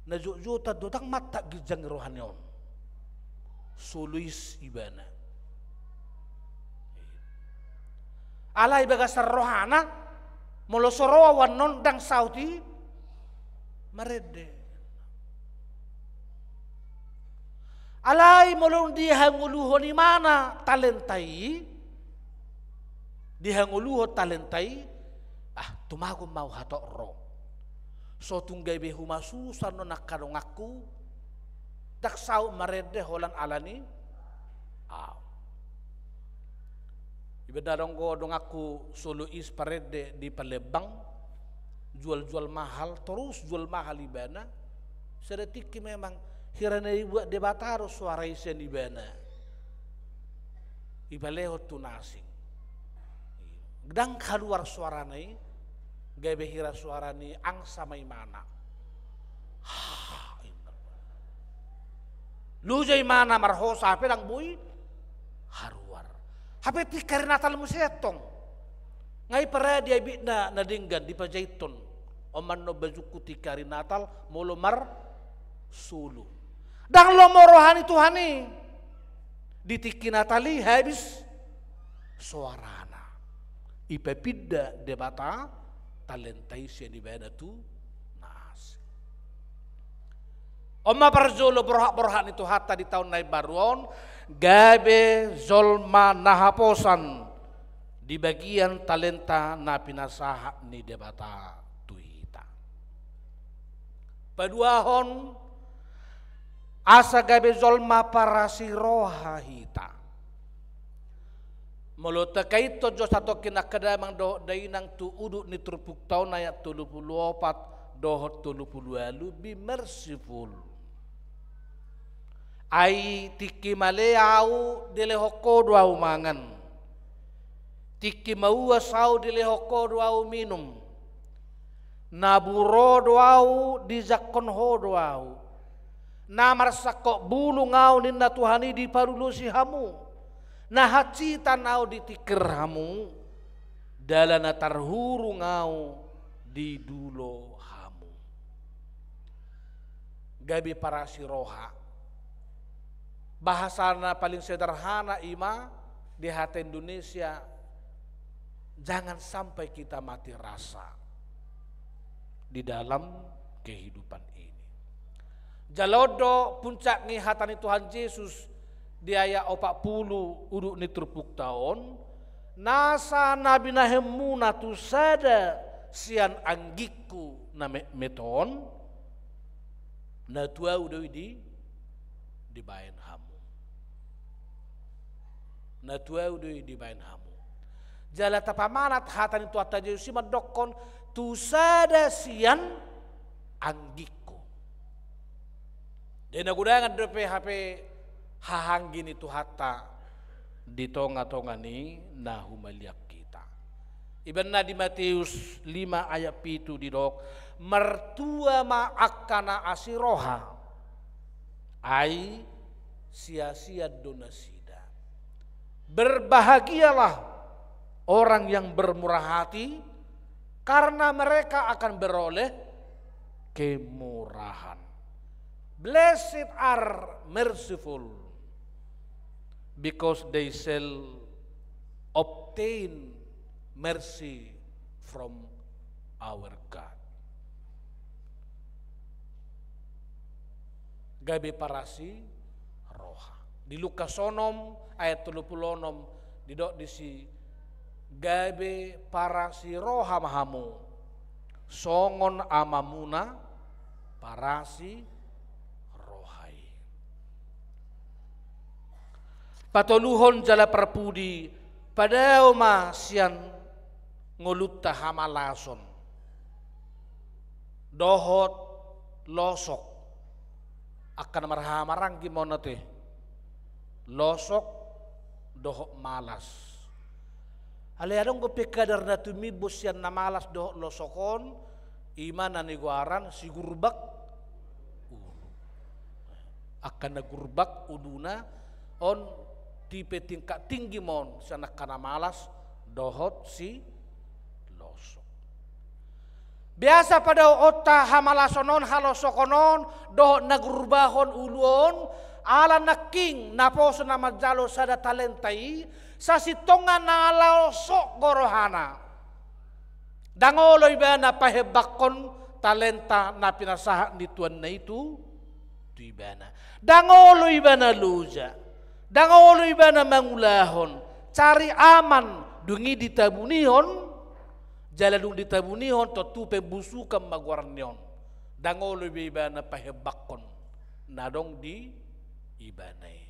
na jotjotan do, ndang mantap ginjang ni rohana on. Solois ibana. Alai bagasan rohana, molo so ro ahu annon ndang saut i marende. Alai molo dihangoluhon imana talenta i, dihangoluhon talenta i, ah, tumagon ma ahu hatop ro. So tung gabe humasusa annon angka donganku, ndang saut marende holan alani ahu. Iba na dong do donganku solois parende di Palembang, jual-jual mahal, torus jual mahal ibana. Sada tingki memang hira na dibuat Debata do soara i sian ibana. Ipalehon tu na asing. Ndang haluar soarana i, gabe hira soara ni angsa ma imana. Loja imana marhosa, hape ndang boi haruar. Hape tingki ari Natal muse antong. Nga i parade abitna na denggan dipajaithon. On ma annon bajungku tingki ari Natal, molo marsolu. Ndang lomo roha ni Tuhan i. Di tingki Natal i habis soarana. Ipapinda Debata talenta i sian ibana tu na asing. On ma parjolo borhat-borhat ni Tuhanta di taon na imbaru on, gabe jolma na haposan di bagian talenta na pinasahat ni Debata tu hita. Paduahon, asa gabe jolma parasi roha hita. Molo takaithon jo satongkin angka damang dohot dainang tu udut ni turpukta on ayat tolu pulu opat dohot tolu pulu ualu, be merciful. Ai tingki male ahu dilehon ho do ahu mangan. Tingki mauas ahu dilehon ho do ahu minum. Na buro do ahu dijangkon ho do ahu. Na marsangkot bulung ahu ninna Tuhan i diparulosi hamu. Na hansitan ahu ditingkir hamu. Jala na tarhurung ahu didulo hamu. Gabe parasi roha. Bahasa na paling sederhana ima di hata Indonesia, jangan sampai kita mati rasa di dalam kehidupan ini. Jala on do puncak ni hata ni Tuhan Jesus di ayat opat pulu udut ni turpukta on, nasa na binahenmuna tu sada sian anggingku na metmet on, na tu ahu do i di, dibahen hamu. Na tu ahu do i dibahen hamu. Jala tapamanat hata ni Tuhanta Jesus i mandokkon tu sada sian anggingku. Jadi na godangan dope hape hahaanggi ni Tuhanta di tonga-tonga ni na humaliang hita. Ibaen na di Mateus lima ayat pitu didok, martua ma angka na asi roha, ai siasian do nasida. Berbahagialah orang yang bermurah hati, karena mereka akan beroleh kemurahan. Blessed are merciful, because they shall obtain mercy from our God. Gabe parasi roha. Di Lukas onom ayat tolu pulu onom didok disi, gabe parasi roha ma hamu, songon Amamuna parasi roha i. Patoluhon jala parpudi, padao ma sian ngolunta hamalason dohot losok. Angka na marhahamaranggi ma on ate. Losok dohot malas. Alai adong dope kadar na tumimbos sian na malas dohot losok on, i ma na nigoaran sigurbak ulu. Angka na gurbak uluna on tipe tingkat tinggi ma on sian angka na malas dohot silosok. Biasa padaoonta hamalason on, halosokon on, dohot na gurbahon ulu on, ala nangkin naposo na manjalo sada talenta i, sasintongna na losok do rohana. Ndang olo ibana pahembangkon talenta na pinasahat ni tuanna i tu, tu ibana. Ndang olo ibana loja. Ndang olo ibana mangulahon. Cari aman, dung i ditabunihon, jala dung ditabunihon, tontu pembusukan ma goar ni on. Ndang olo be ibana pahembangkon na adong di ibana i.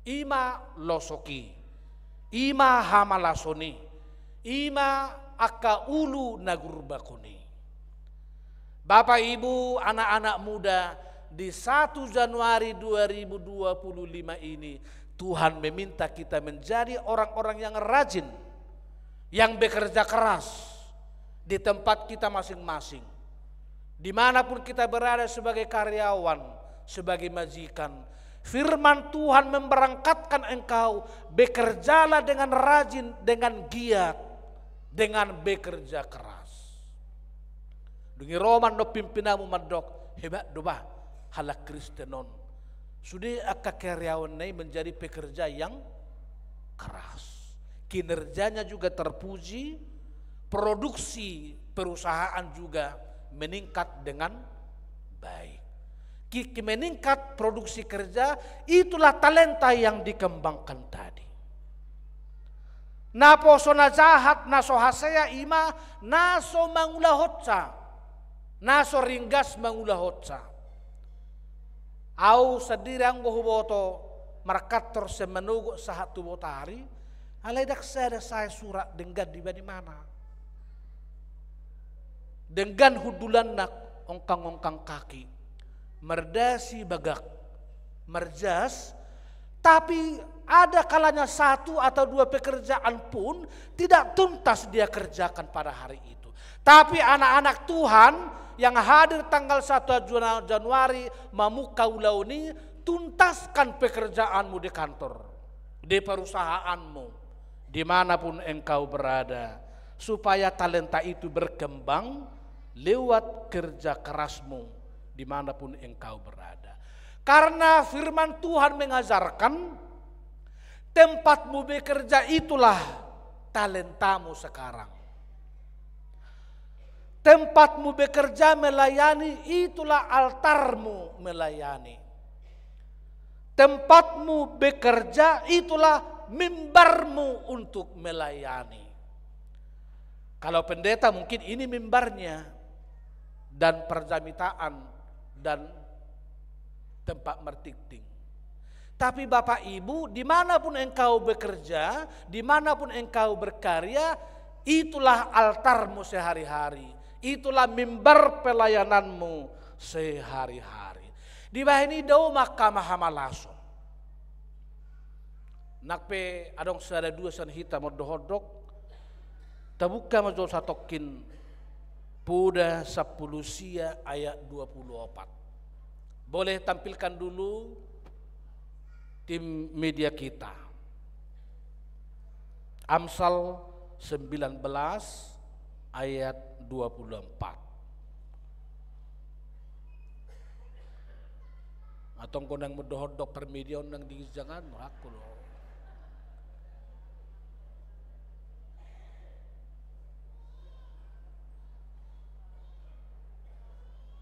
I ma losok i. I ma hamalason i. I ma angka ulu na gurbakon i. Bapak, Ibu, anak-anak muda, di satu Januari dua ribu dua puluh lima ini, Tuhan meminta kita menjadi orang-orang yang rajin, yang bekerja keras di tempat kita masing-masing. Dimanapun kita berada sebagai karyawan, sebagai majikan, firman Tuhan memberangkatkan engkau, bekerjalah dengan rajin, dengan giat, dengan bekerja keras. Dung i ro ma annon pimpinanmu mandok, hebat do bah halak Kristen on. Sude angka karyawanna i menjadi pekerja yang keras. Kinerjanya juga terpuji, produksi perusahaan juga meningkat dengan baik. Ki-, ki-, meningkat produksi kerja, itulah talenta yang dikembangkan tadi. Naposo na jahat, na so hasea i ma na so mangulahonsa, na so ringgas mangulahonsa. Au sandiri anggo huboto markantor sian manogot sahat tu botari, alai ndang sada sae surat denggan dibaen ibana. Denggan hundulanna, ongkang-ongkang kaki, mardasi bagak, marjas, tapi ada kalanya satu atau dua pekerjaan pun tidak tuntas dia kerjakan pada hari itu. Tapi anak-anak Tuhan yang hadir tanggal satu Janu-, Januari mamungka ulaon i, tuntaskan pekerjaanmu di kantor, di perusahaanmu, dimanapun engkau berada, supaya talenta itu berkembang lewat kerja kerasmu dimanapun engkau berada. Karena firman Tuhan mengajarkan, tempatmu bekerja itulah talentamu sekarang. Tempatmu bekerja melayani, itulah altarmu melayani. Tempatmu bekerja, itulah mimbarmu untuk melayani. Kalau pendeta, mungkin ini mimbarnya, dan perjamitaan, dan tempat mertingting. Tapi Bapak Ibu, dimanapun engkau bekerja, dimanapun engkau berkarya, itulah altarmu sehari-hari, itulah mimbar pelayananmu sehari-hari. Dibahen i dao ma angka hamalason. Nang pe adong sada dua sian hita mandok-ondok, tabuka ma jo satongkin Poda sampulu sia ayat dua puluh opat. Boleh tampilkan dulu tim media kita. Amsal sembilan belas ayat dua puluh empat. Antong anggo na mandok-ondok parmedia on nang di ginjangan, hakku do.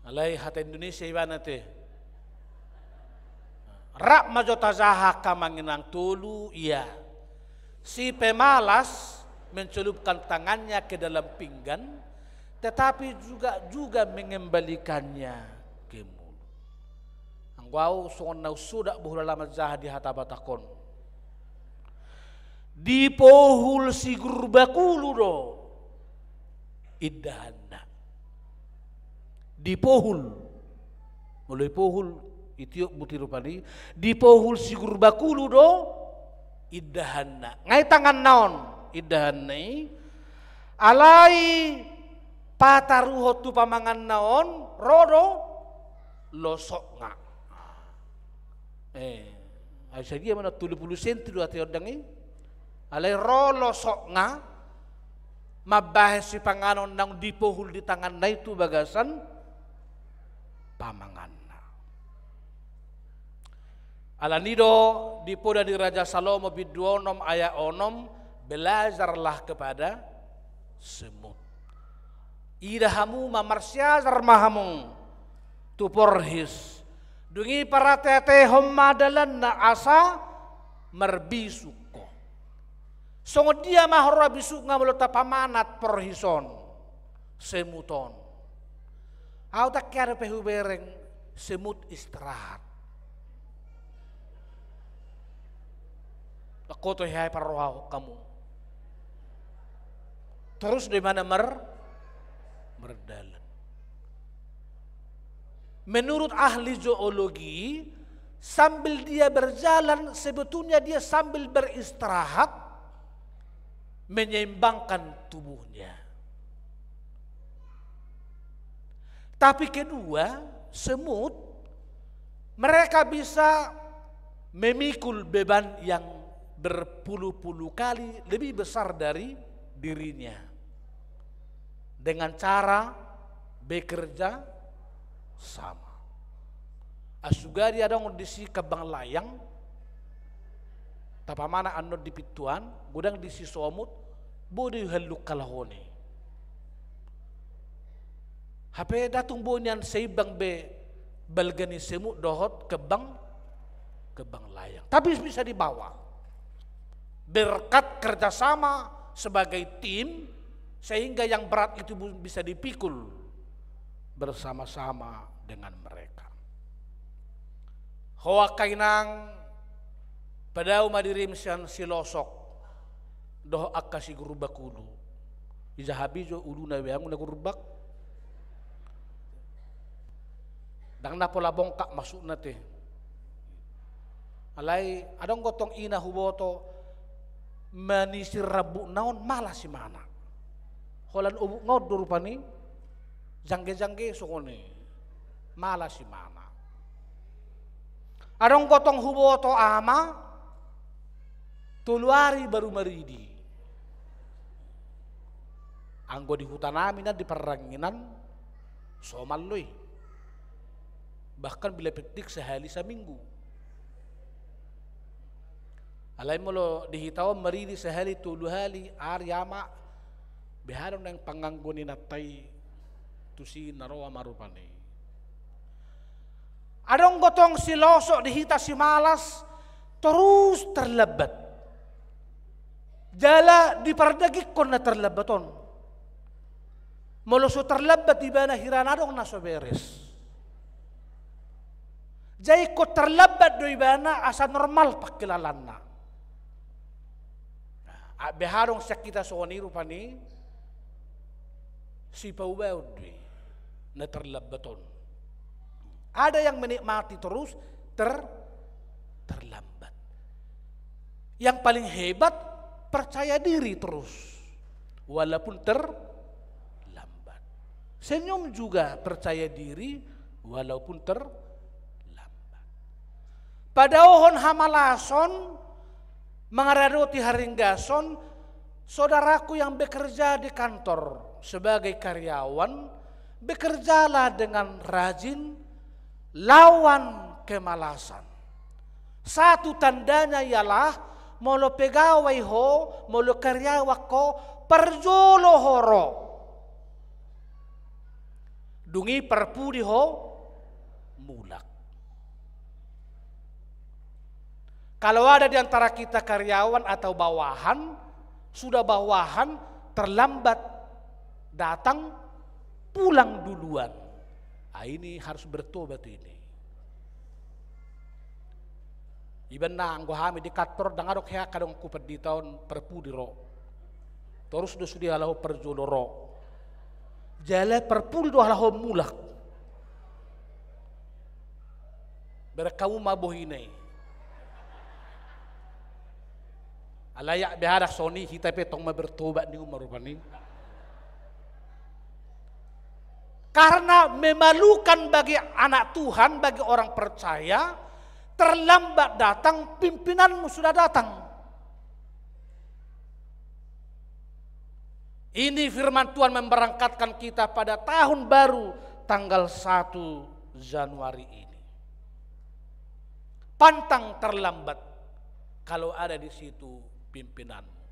Alai hata Indonesia ibana te. Rap ma jo tajaha angka amang inang, tolu ia. Si pemalas mencelupkan tangannya ke dalam pinggan, tetapi juga, juga mengembalikannya ke mulut. Anggo au songon na umsodak bohulala manjaha di hata Batak on. Dipohul si gurbakulu do indahanna. Dipohul. Molo dipohul, Ditiop buti rupani, dipohul si Gurbakulu do indahanna. Nga i tanganna on indahanna i, alai pataruhon tu pamanganna on, ro do losokna. Eh, ai sadia ma na tolu pulu senti do ate ondang i. Alai ro losokna mambahen sipanganon naung dipohul di tanganna i tu bagasan pamanganna. Alani do di poda ni Raja Salomo bindu onom ayat onom, belajarlah kepada semut. Ida hamu ma, marsiajar ma hamu tu porhis. Dung i parateatehon ma dalanna asa marbisuk ho. Songon dia ma huroha bisukna molo tapamanat porhis on, semut on? Au tangke dope hubereng semut istirahat. Anggo tu hea i parrohahon hamu. Torus do ibana mar-, mardalan. Menurut ahli zoologi, sambil dia berjalan, sebetulnya dia sambil beristirahat, menyeimbangkan tubuhnya. Tapi kedua, semut, mereka bisa memikul beban yang berpuluh-puluh kali lebih besar dari dirinya dengan cara bekerja sama. Asugadi adong disi kembang layang, tapamanat annon di pintuan, godang disi somut, boi do i hallunghalhon i. Hape ndang tung boi nian seimbang be balga ni semut dohot kembang, kembang layang. Tapi bisa dibawa. Berkat kerjasama sebagai tim, sehingga yang berat itu bu-, bisa dipikul bersama-sama dengan mereka. Ho angka inang, padao ma dirim sian si losok dohot angka si gurbakulu. Ija habijo uluna be anggo na gurbak. Ndang na pola bongkak masukna te. Alai adong gotong ina huboto manisir rambutna on malas imana. Holan obuk nga on do rupani, jangge-jangge songon i. Malas imana. Adong gotong huboto ama, tolu ari baru maridi. Anggo di huta nami na di parranginan, somal do i. Bahkan bila penting sehali seminggu. Alai molo di hita on maridi sehali tolu hali, ari ama, beha do naeng panganggo ni inanta i tusi na ro ama rupani. Adong gotong si losok di hita si malas, torus terlambat. Jala dipardagingkon na terlambat on. Molo so terlambat ibana hira na adong na so beres. Jala ingkon terlambat do ibana asa normal pangkilalaanna. Nah, a-, beha adong sian hita songon i rupani, sipaubaon do i na terlambat on. Ada yang menikmati terus ter-, terlambat. Yang paling hebat percaya diri terus walaupun terlambat. Senyum juga percaya diri walaupun terlambat. Padaohon hamalason, mangaradoti haringgason, saudaraku yang bekerja di kantor sebagai karyawan, bekerjalah dengan rajin, lawan kemalasan. Satu tandanya ialah, molo pegawai ho, molo karyawan ho, parjolo ho ro. Dung i parpudi ho mulak. Kalau ada di antara kita karyawan atau bawahan, sudah bawahan terlambat datang, pulang duluan. Ah, ini harus bertobat ini. Iba na anggo hami di kantor, ndang adong hea angka donganku pandita on parpudi ro. Torus do sude halak on parjolo ro. Jala parpudi do halak on mulak. Berkamu ma bohina i. Alai ya, behadak soni hita pe tong ma bertobat ni uma rupani. Karena memalukan bagi anak Tuhan, bagi orang percaya, terlambat datang, pimpinanmu sudah datang. Ini firman Tuhan memberangkatkan kita pada tahun baru tanggal satu Januari ini. Pantang terlambat kalau ada di situ pimpinanmu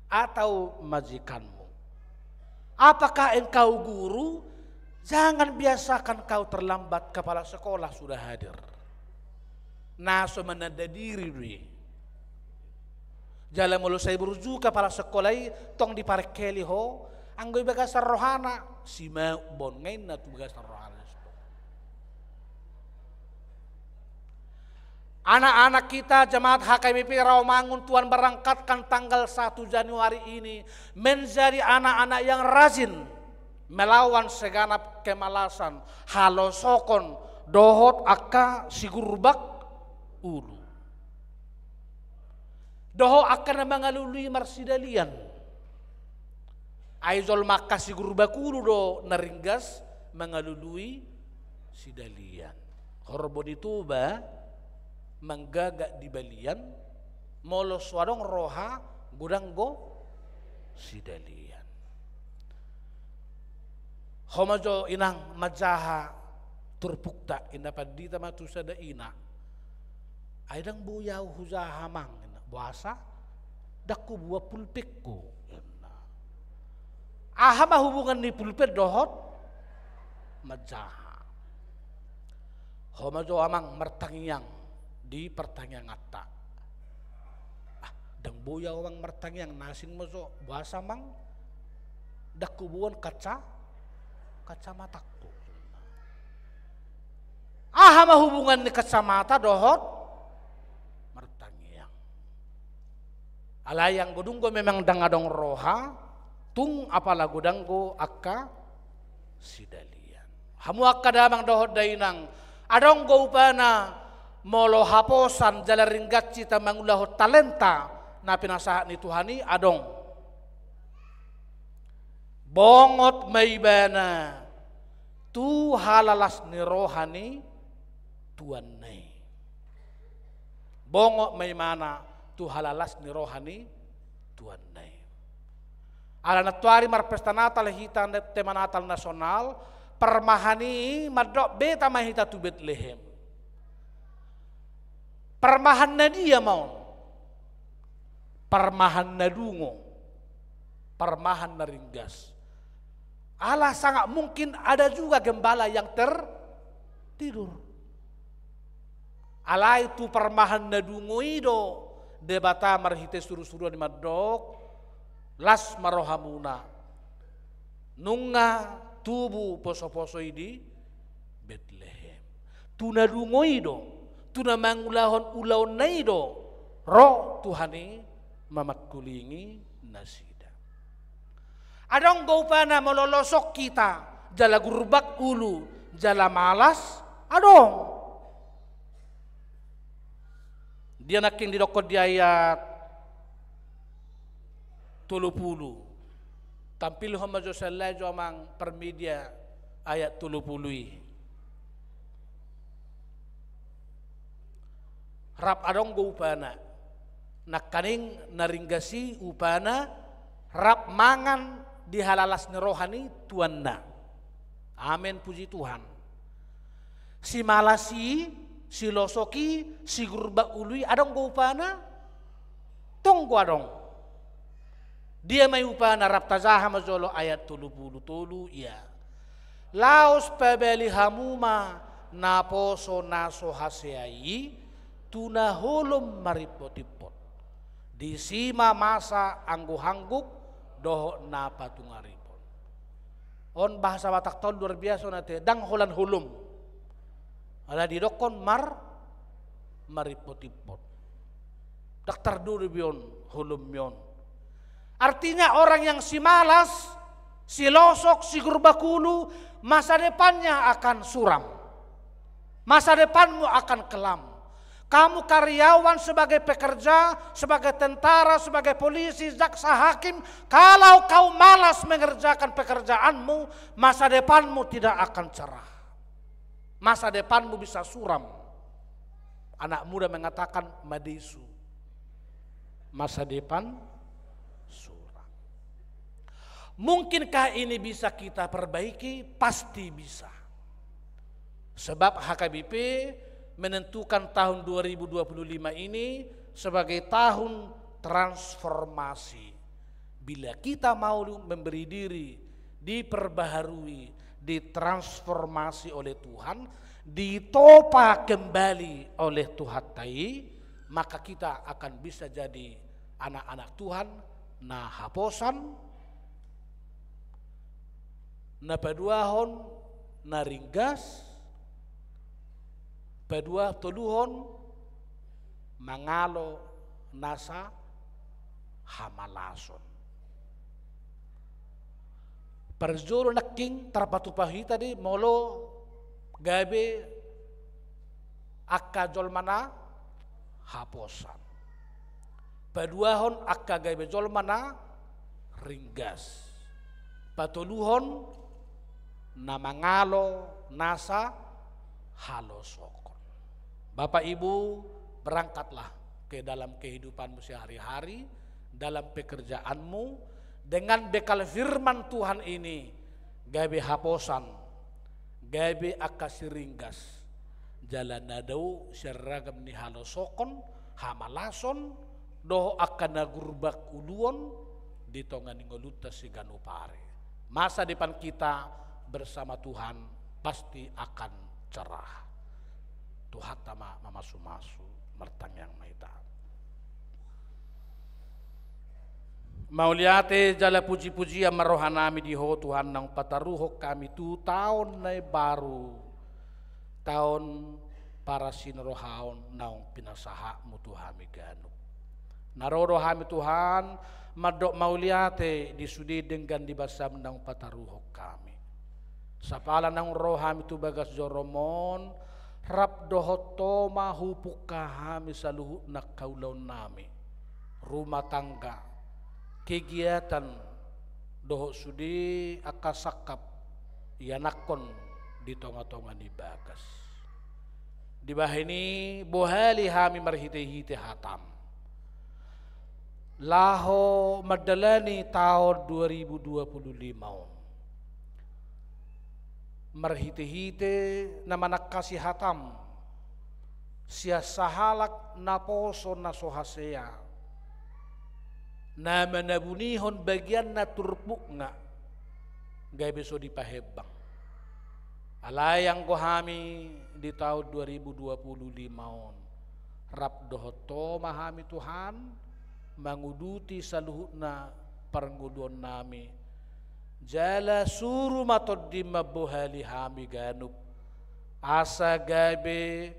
atau majikanmu. Apakah engkau guru? Jangan biasakan kau terlambat, kepala sekolah sudah hadir. Na so mananda diri do i. Jala molo sai burju kepala sekolah i, tong diparengkeli ho, anggo di bagasan rohana, simauk bon, nga inna tu bagasan rohana. Anak-anak kita, jemaat H K B P Rawamangun, Tuhan berangkatkan tanggal satu Januari ini menjadi anak-anak yang rajin melawan segenap kemalasan, halosokon, dohot angka sigurbak ulu. Dohot angka na mangalului marsidalian. Ai jolma angka sigurbak ulu do na ringgas mangalului sidalian. Horbo ni Toba, manggagak di balian, molo so adong roha, godang do sidalian. Ho ma jo inang manjaha turpukta, inna pandita ma tu sada ina. Ai ndang boi ahu hujaha amang, inna. Boasa? Ndang huboan pulpenhu, inna. Aha ma hubungan ni pulpen dohot manjaha? Ho ma jo amang martangiang di partangianganta. Ah, ndang boi ahu amang martangiang, na asing ma jo. Boasa amang? Ndang huboan kaca, kacamatangku. Aha ma hubungan ni kacamata dohot martangiang? Alai anggo dung do memang ndang adong roha, tung apala godang do angka sidalian. Hamu angka damang dohot dainang, adong do upana molo haposan jala ringgas hita mangulahon talenta na pinasahat ni Tuhan i, adong. Bongot ma ibana tu halalas ni roha ni tuanna i. Bongot ma ibana tu halalas ni roha ni tuanna i. Ala nantoari marpesta Natal hita, tema Natal nasional, parmahan i mandok beta ma hita tu Betlehem. Parmahan na dia ma on? Parmahan na dungo, parmahan na ringgas. Ala sangat mungkin ada juga gembala yang tertidur. Alai tu parmahan na dungo i do Debata marhite surusuruan i mandok, las ma rohamuna. Nunga tubu posoposo i di Betlehem. Tu na dungo i do, tu na mangulahon ulaonna i do ro Tuhan i mamangkulingi nasida. Adong do upana molo losok hita, jala gurbak ulu, jala malas, adong. Dia nangkin didokkon di ayat tolu pulu. Tampilhon ma jo sian lai jo amang Parmedia ayat tolu pulu i. Rap adong do upana. Nangkaning na ringgas i upana rap mangan di halalas ni roha ni tuanna. Amen, puji Tuhan. Simalas i, silosok i, sigurbak ulu i, adong do upana? Tong do adong. Dia ma i upana? Rap tajaha ma jolo ayat tolu pulu tolu, ia. Laos pabali hamu ma naposo na so hasea i, tu na holom marimpotimpot. Disi ma masa angguhangguk dohot na patungaripon. On bahasa Batak ta on luar biasa on ate, ndang holan holom. Ala didokkon mar, marimpotimpot. Ndang tardudu be on holommi on. Artinya orang yang simalas, silosok, sigurbak ulu, masa depannya akan suram. Masa depanmu akan kelam. Kamu karyawan, sebagai pekerja, sebagai tentara, sebagai polisi, jaksa, hakim, kalau kau malas mengerjakan pekerjaanmu, masa depanmu tidak akan cerah. Masa depanmu bisa suram. Anak muda mengatakan, madesu. Masa depan suram. Mungkinkah ini bisa kita perbaiki? Pasti bisa. Sebab H K B P menentukan tahun dua ribu dua puluh lima ini sebagai tahun transformasi. Bila kita mau memberi diri diperbaharui, ditransformasi oleh Tuhan, ditopa kembali oleh Tuhanta i, maka kita akan bisa jadi anak-anak Tuhan na haposan, na paduahon na ringgas, padua toluhon mangalo nasa hamalason. Parjolo nangkin tarpatupa hita do i molo gabe angka jolma na haposan. Paduahon angka gabe jolma na ringgas. Patoluhon na mangalo nasa halosokon. Bapak Ibu, berangkatlah ke dalam kehidupanmu sehari-hari, dalam pekerjaanmu, dengan bekal firman Tuhan ini, gabe haposan, gabe angka siringgas, jala na dao sian ragam ni halosokon, hamalason, dohot angka na gurbang uluon di tonga ni ngolunta siganup ari. Masa depan kita bersama Tuhan pasti akan cerah. Tuhanta ma mamasu-masu, martangiang ma hita. Mauliate jala puji-pujian ma rohanami di Ho Tuhan, naung pataruhon hami tu taon na imbaru, taon parasirohaon naung pinasahatmu tu hami ganup. Na ro do hami Tuhan, mandok mauliate di sude denggan ni basam naung pataruhon hami. Sapala naung ro hami tu bagas joroM on, rap dohot Ho ma hupungka hami saluhutna angka ulaonnami, rumah tangga, kegiatan, dohot sude angka sangkap ianakhon di tonga-tonga ni bagas. Dibahen i bohali hami marhite-hite hataM. Laho mandalani taon dua ribu dua puluh lima on. Marhite-hite na manangkasi hataM, sian sahalak naposo na so hasea, na manabunihon bagianna turpukna, gabe so dipahembang. Alai anggo hami di taon dua ribu dua puluh lima on, rap dohot Ho ma hami Tuhan, manguduti saluhutna parngoluonnami, jala suru ma TondiM mambohali hami ganup, asa gabe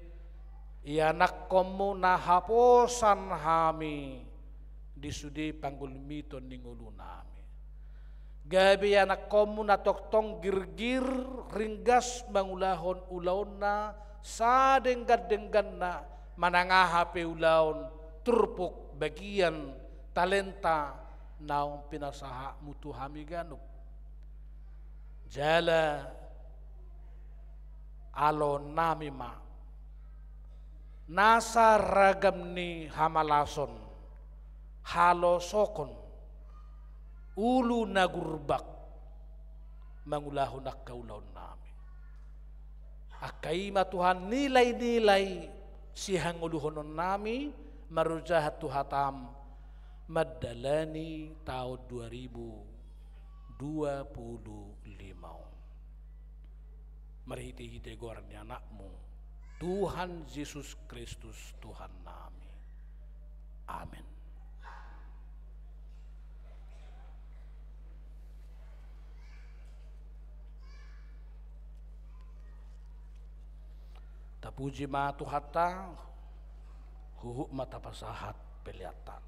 ianakhonMu na haposan hami di sude panggulmiton ni ngolunami. Gabe ianakhonMu na tongtong girgir, ringgas mangulahon ulaonna, sadenggan-dengganna, manang aha pe ulaon, turpuk, bagian, talenta, naung pinasahatMu tu hami ganup. Jala aloonnami ma nasa ragam ni hamalason, halosokon, ulu na gurbang, mangulahon angka ulaonnami. Angka i ma Tuhan nilai-nilai sihangoluhononnami, marojahan tu hataM, mandalani taon dua ribu dua puluh lima on. Marhite-hite goar ni AnakMu, Tuhan Jesus Kristus, Tuhannami. Amen. Tapuji ma Tuhanta, huhut ma tapasahat peleanta.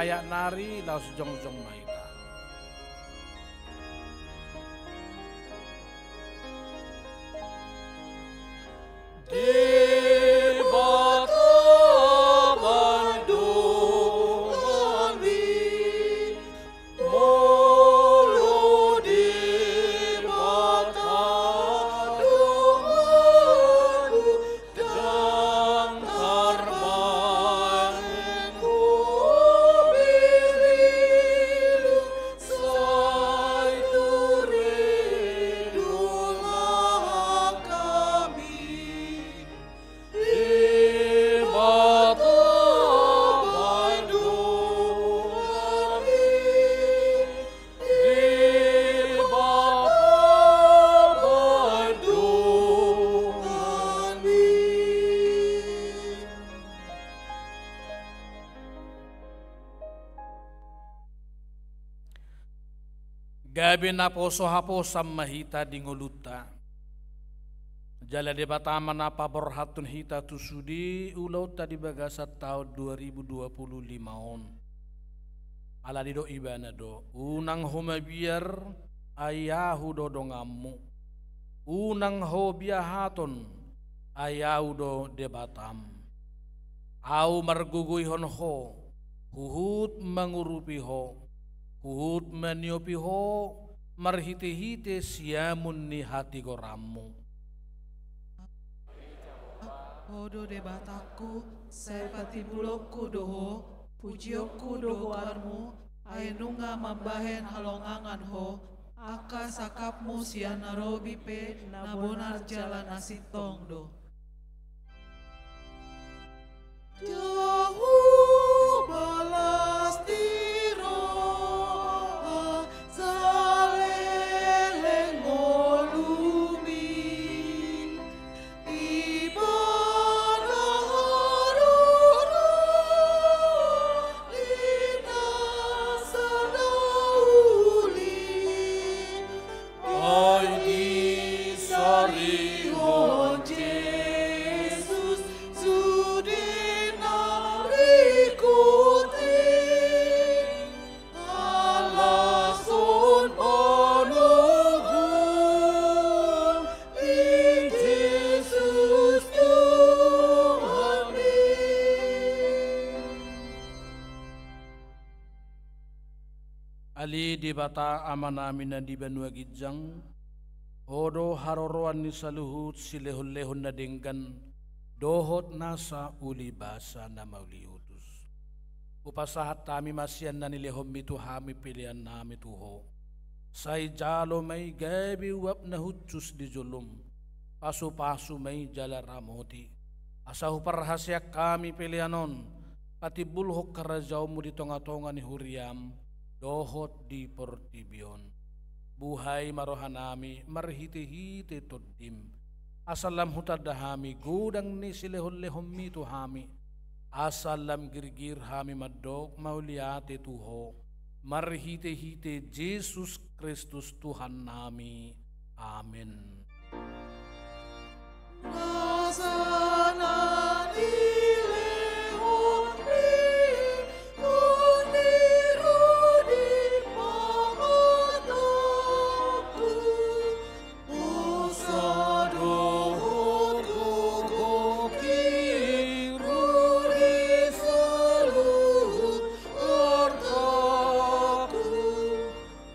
Ayat nari laos jongjong ma hita. Gabe naposo haposan ma hita di ngolunta. Jala Debata ma na paborhathon hita tu sude ulaonta di bagasan taon dua ribu dua puluh lima on. Ala didok Ibana do, unang ho mabiar, ai Ahu do donganmu. Unang ho biahaton, ai Ahu do Debatam. Ahu margogoihon ho, huhut mangurupi ho, huhut maniopi ho, marhitehite siamun ni hatigoranmu. Ho do Debatangku, sai patimbulonku do ho, pujionku do goarmu, ai nunga mambahen halongangan ho, angka sangkapmu sian na robi pe na bonar jala na sintong do. Jahowa las ni roha saleleng ngolumi. Ibana haroro ni na sada uli. Ai disarihon Jesus sude na ringkot i. Alashon panoguhon ni Jesus Tuhan i. Ale Debata Amanami na di banua ginjang, Ho do haroroan ni saluhut silehonlehon na denggan, dohot nasa uli basa na mauliutus. Hupasahat hami ma sian na nilehonmi tu hami peleannami tu Ho. Sai jalo ma i gabe uap na hushus di jolom, pasupasu ma i jala ramoti. Asa huparhaseang hami pelean on, patimbulhon harajaonmu di tongatonga ni huriam, dohot di portibi on. Buhai ma rohanami marhitehite Tondim, asa lam hutanda hami godang ni silehonlehonmi tu hami, asa lam girgir hami mandok mauliate tu Ho, marhitehite Jesus Kristus Tuhannami. Amen.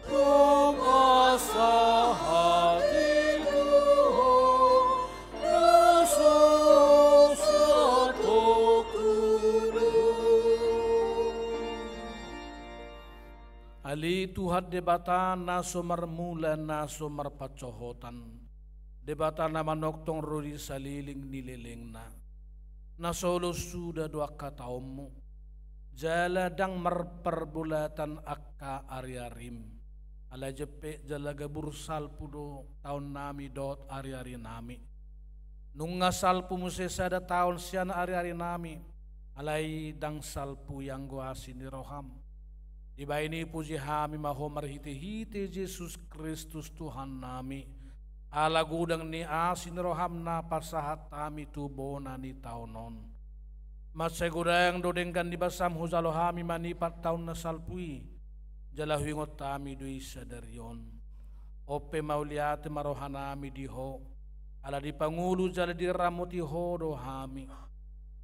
Tong asa hatiku na so satongku do. Ale Tuhan Debata na so marmula na so marpansohotan, Debata na manongtong ro di saleleng ni lelengna. Na so olo suda do angka taonmu, jala ndang marparbolatan angka ariarim. Alai jempek jala gabur salpu do taonnami dohot ariarinami. Nunga salpu muse sada taon sian ariarinami, alai ndang salpu ianggo asi ni roham. Dibahen i puji hami ma Ho marhitehite Jesus Kristus Tuhannami, ala godang ni asi ni roham na pasahat hami tu bona ni taon on. Mansai godang do denggan ni basam hujalo hami manipat taon na salpu i, jala huingot hami do i sadari on. On pe mauliate ma rohanami di Ho, ala dipangolu jala diramoti Ho do hami.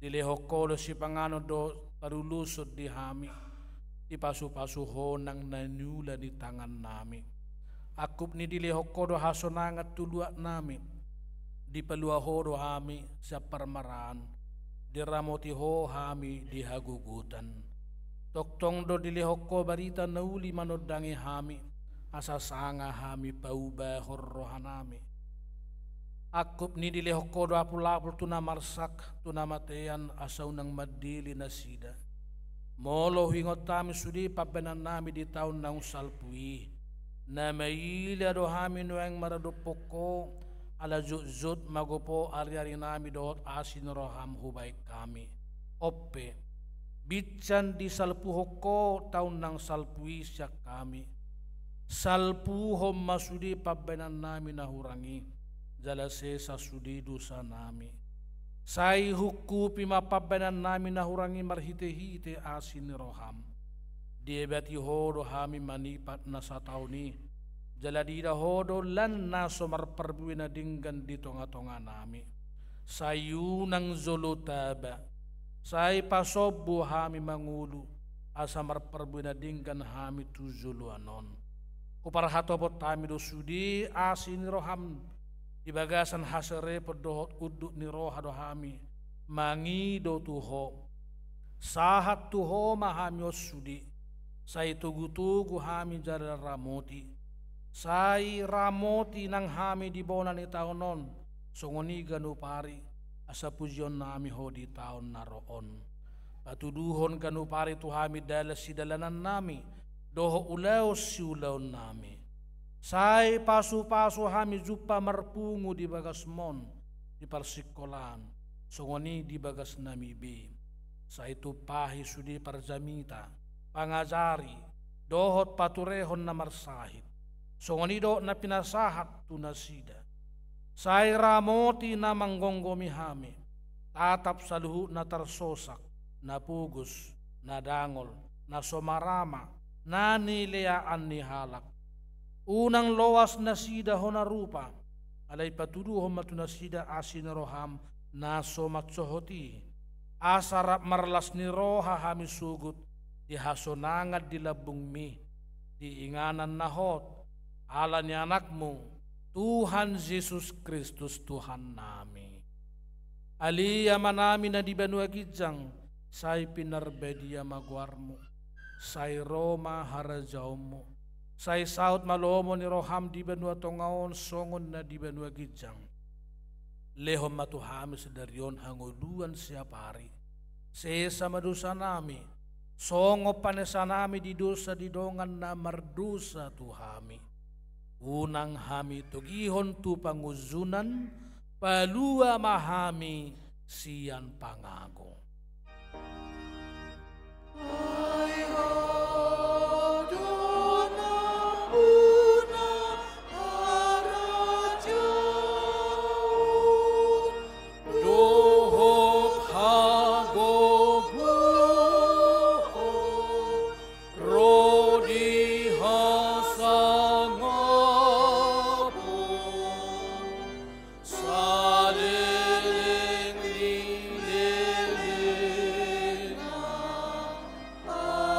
Dilehon Ho do sipanganon dohot paruluson di hami, dipasupasu Ho nang na niula ni tangannami. Angkup ni dilehon Ho do hasonangan tu luatnami, dipalua Ho do hami sian parmaraan, diramoti Ho hami di hagogotan. Tongtong do dilehon Ho barita na uli manondangi hami, asa sanga hami paubahon rohanami. Angkup ni dilehon Ho do apulapul tu na marsak, tu na matean, asa unang mandele nasida. Molo huingot hami sude pambahenannami di taon naung salpu i, na maila do hami nuaeng maradophon Ho, ala jotjot magopo ariarinami dohot asi ni roham hubahen hami. On pe, binsan disalpuhon Ho taon naung salpu i sian hami. Salpuhon ma sude pambahenannami na hurang i, jala sesa sude dosanami. Sai hukupi ma pambahenannami na hurang i marhitehite asi ni roham. Diebati Ho do hami manipat na sataon i, jala diida Ho do lan na so marparbue na denggan di tongatonganami. Sai unang jolo taba, sai pasombu hami mangolu, asa marparbue na denggan hami tu joloan on. Huparhatopot hami do sude asi ni roham di bagasan haserepon dohot unduk ni roha do hami mangido tu Ho. Sahat tu Ho ma hami on sude, sai togutogu hami jala ramoti. Sai ramoti nang hami di bona ni taon on, songon i ganup ari, asa pujionnami Ho di taon na ro on. Patuduhon ganup ari tu hami dalan sidalanannami, dohot ulaon siulaonnami. Sai pasupasu hami jumpa marpungu di bagasmon, di parsingkolaan, songon i di bagasnami be. Sai tumpahi sude parjamita, pangajari, dohot paturehon na marsahit, songon i dohot na pinasahat tu nasida. Sai ramoti na manggomgomi hami, tatap saluhutna tarsosak, na pogos, na dangol, na so marama, na nileaan ni halak. Unang loas nasida hona rupa, alai patuduhon ma tu nasida asi ni roham na so mansohot i. Asa rap marlas ni roha hami sogot di hasonangan di lambungmi, di inganan na hot, ala ni Anakmu, Tuhan Jesus Kristus Tuhannami. Ale Amanami na di banua ginjang, sai pinarbadia ma goarmu, sai ro ma harajaonmu, sai saut ma lomo ni roham di banua tonga on songon na di banua ginjang. Lehon ma tu hami sadari on hangoluan siapari. Sesa ma dosanami, songon panesanami di dosa di dongan na mardosa tu hami. Unang hami togihon tu pangunjunan, palua ma hami sian pangago. Dohot hagogoon ro di hasangapon saleleng ni lelengna. Amen.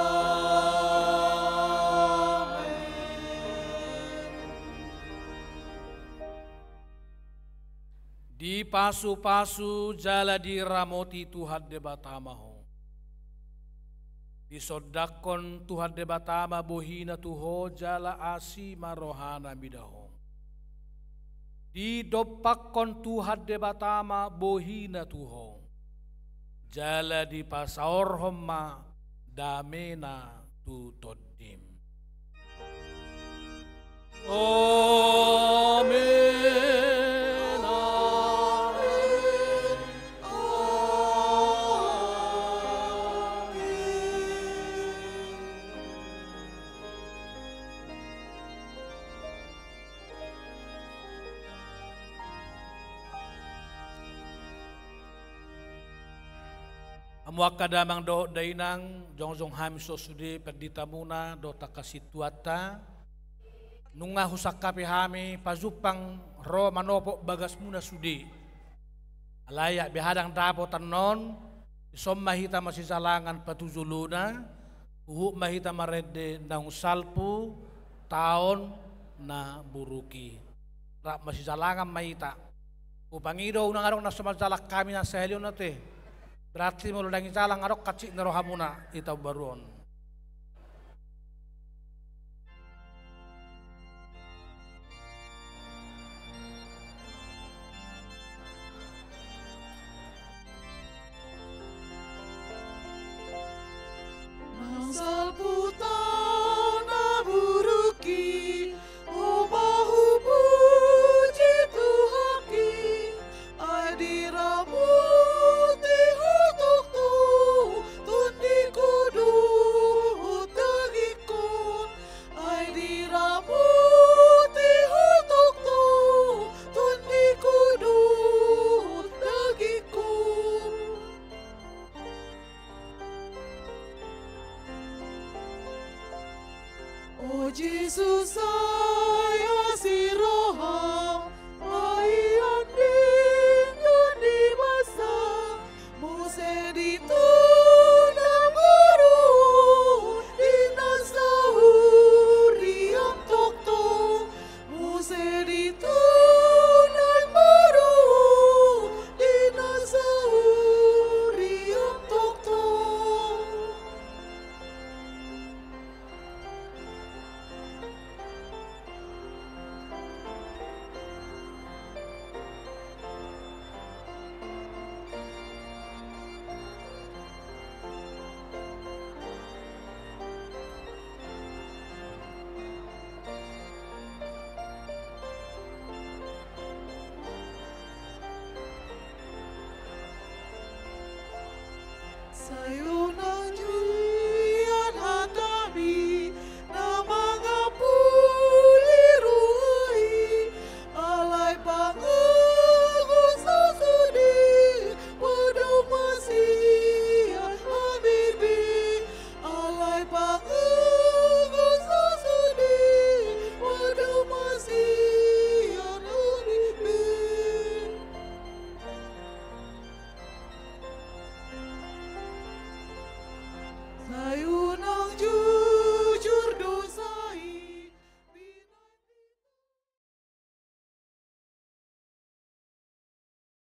Dipasupasu jala diramoti Tuhan Debata ma ho. Disondangkon Tuhan Debata ma bohina tu ho jala asi ma rohana mida ho. Didompakkon Tuhan Debata ma bohina tu ho, jala dipasaorhon ma damena tu tondim. Amen. Amen. Amen. Hamu angka damang dohot dainang, jongjong hami songon sude panditamuna dohot angka sintuanta. Nunga husangkapi hami pajumpang ro manopot bagasmuna sude. Alai atik be hadang dapot annon, dison ma hita masijalangan patujolona, huhut ma hita marende naung salpu taon na buruk i. Rap masijalangan ma hita. Hupangido unang adong na so manjalang hami na sahali on ate. Berarti molo dang i jalang adong hansit ni rohamuna di taon baru on. Nang salpu taon na buruk i, hubahen puji Tuhan i, ai diramoti Ho tongtong tondingku dohot dagingku. Ai diramoti Ho tongtong tondingku dohot dagingku. O Jesus, sai asi roham, paihon denggan di basa, muse di taon na baru, di na sahurion tongtong, muse di taon na baru, di na sahurion tongtong. Sai unang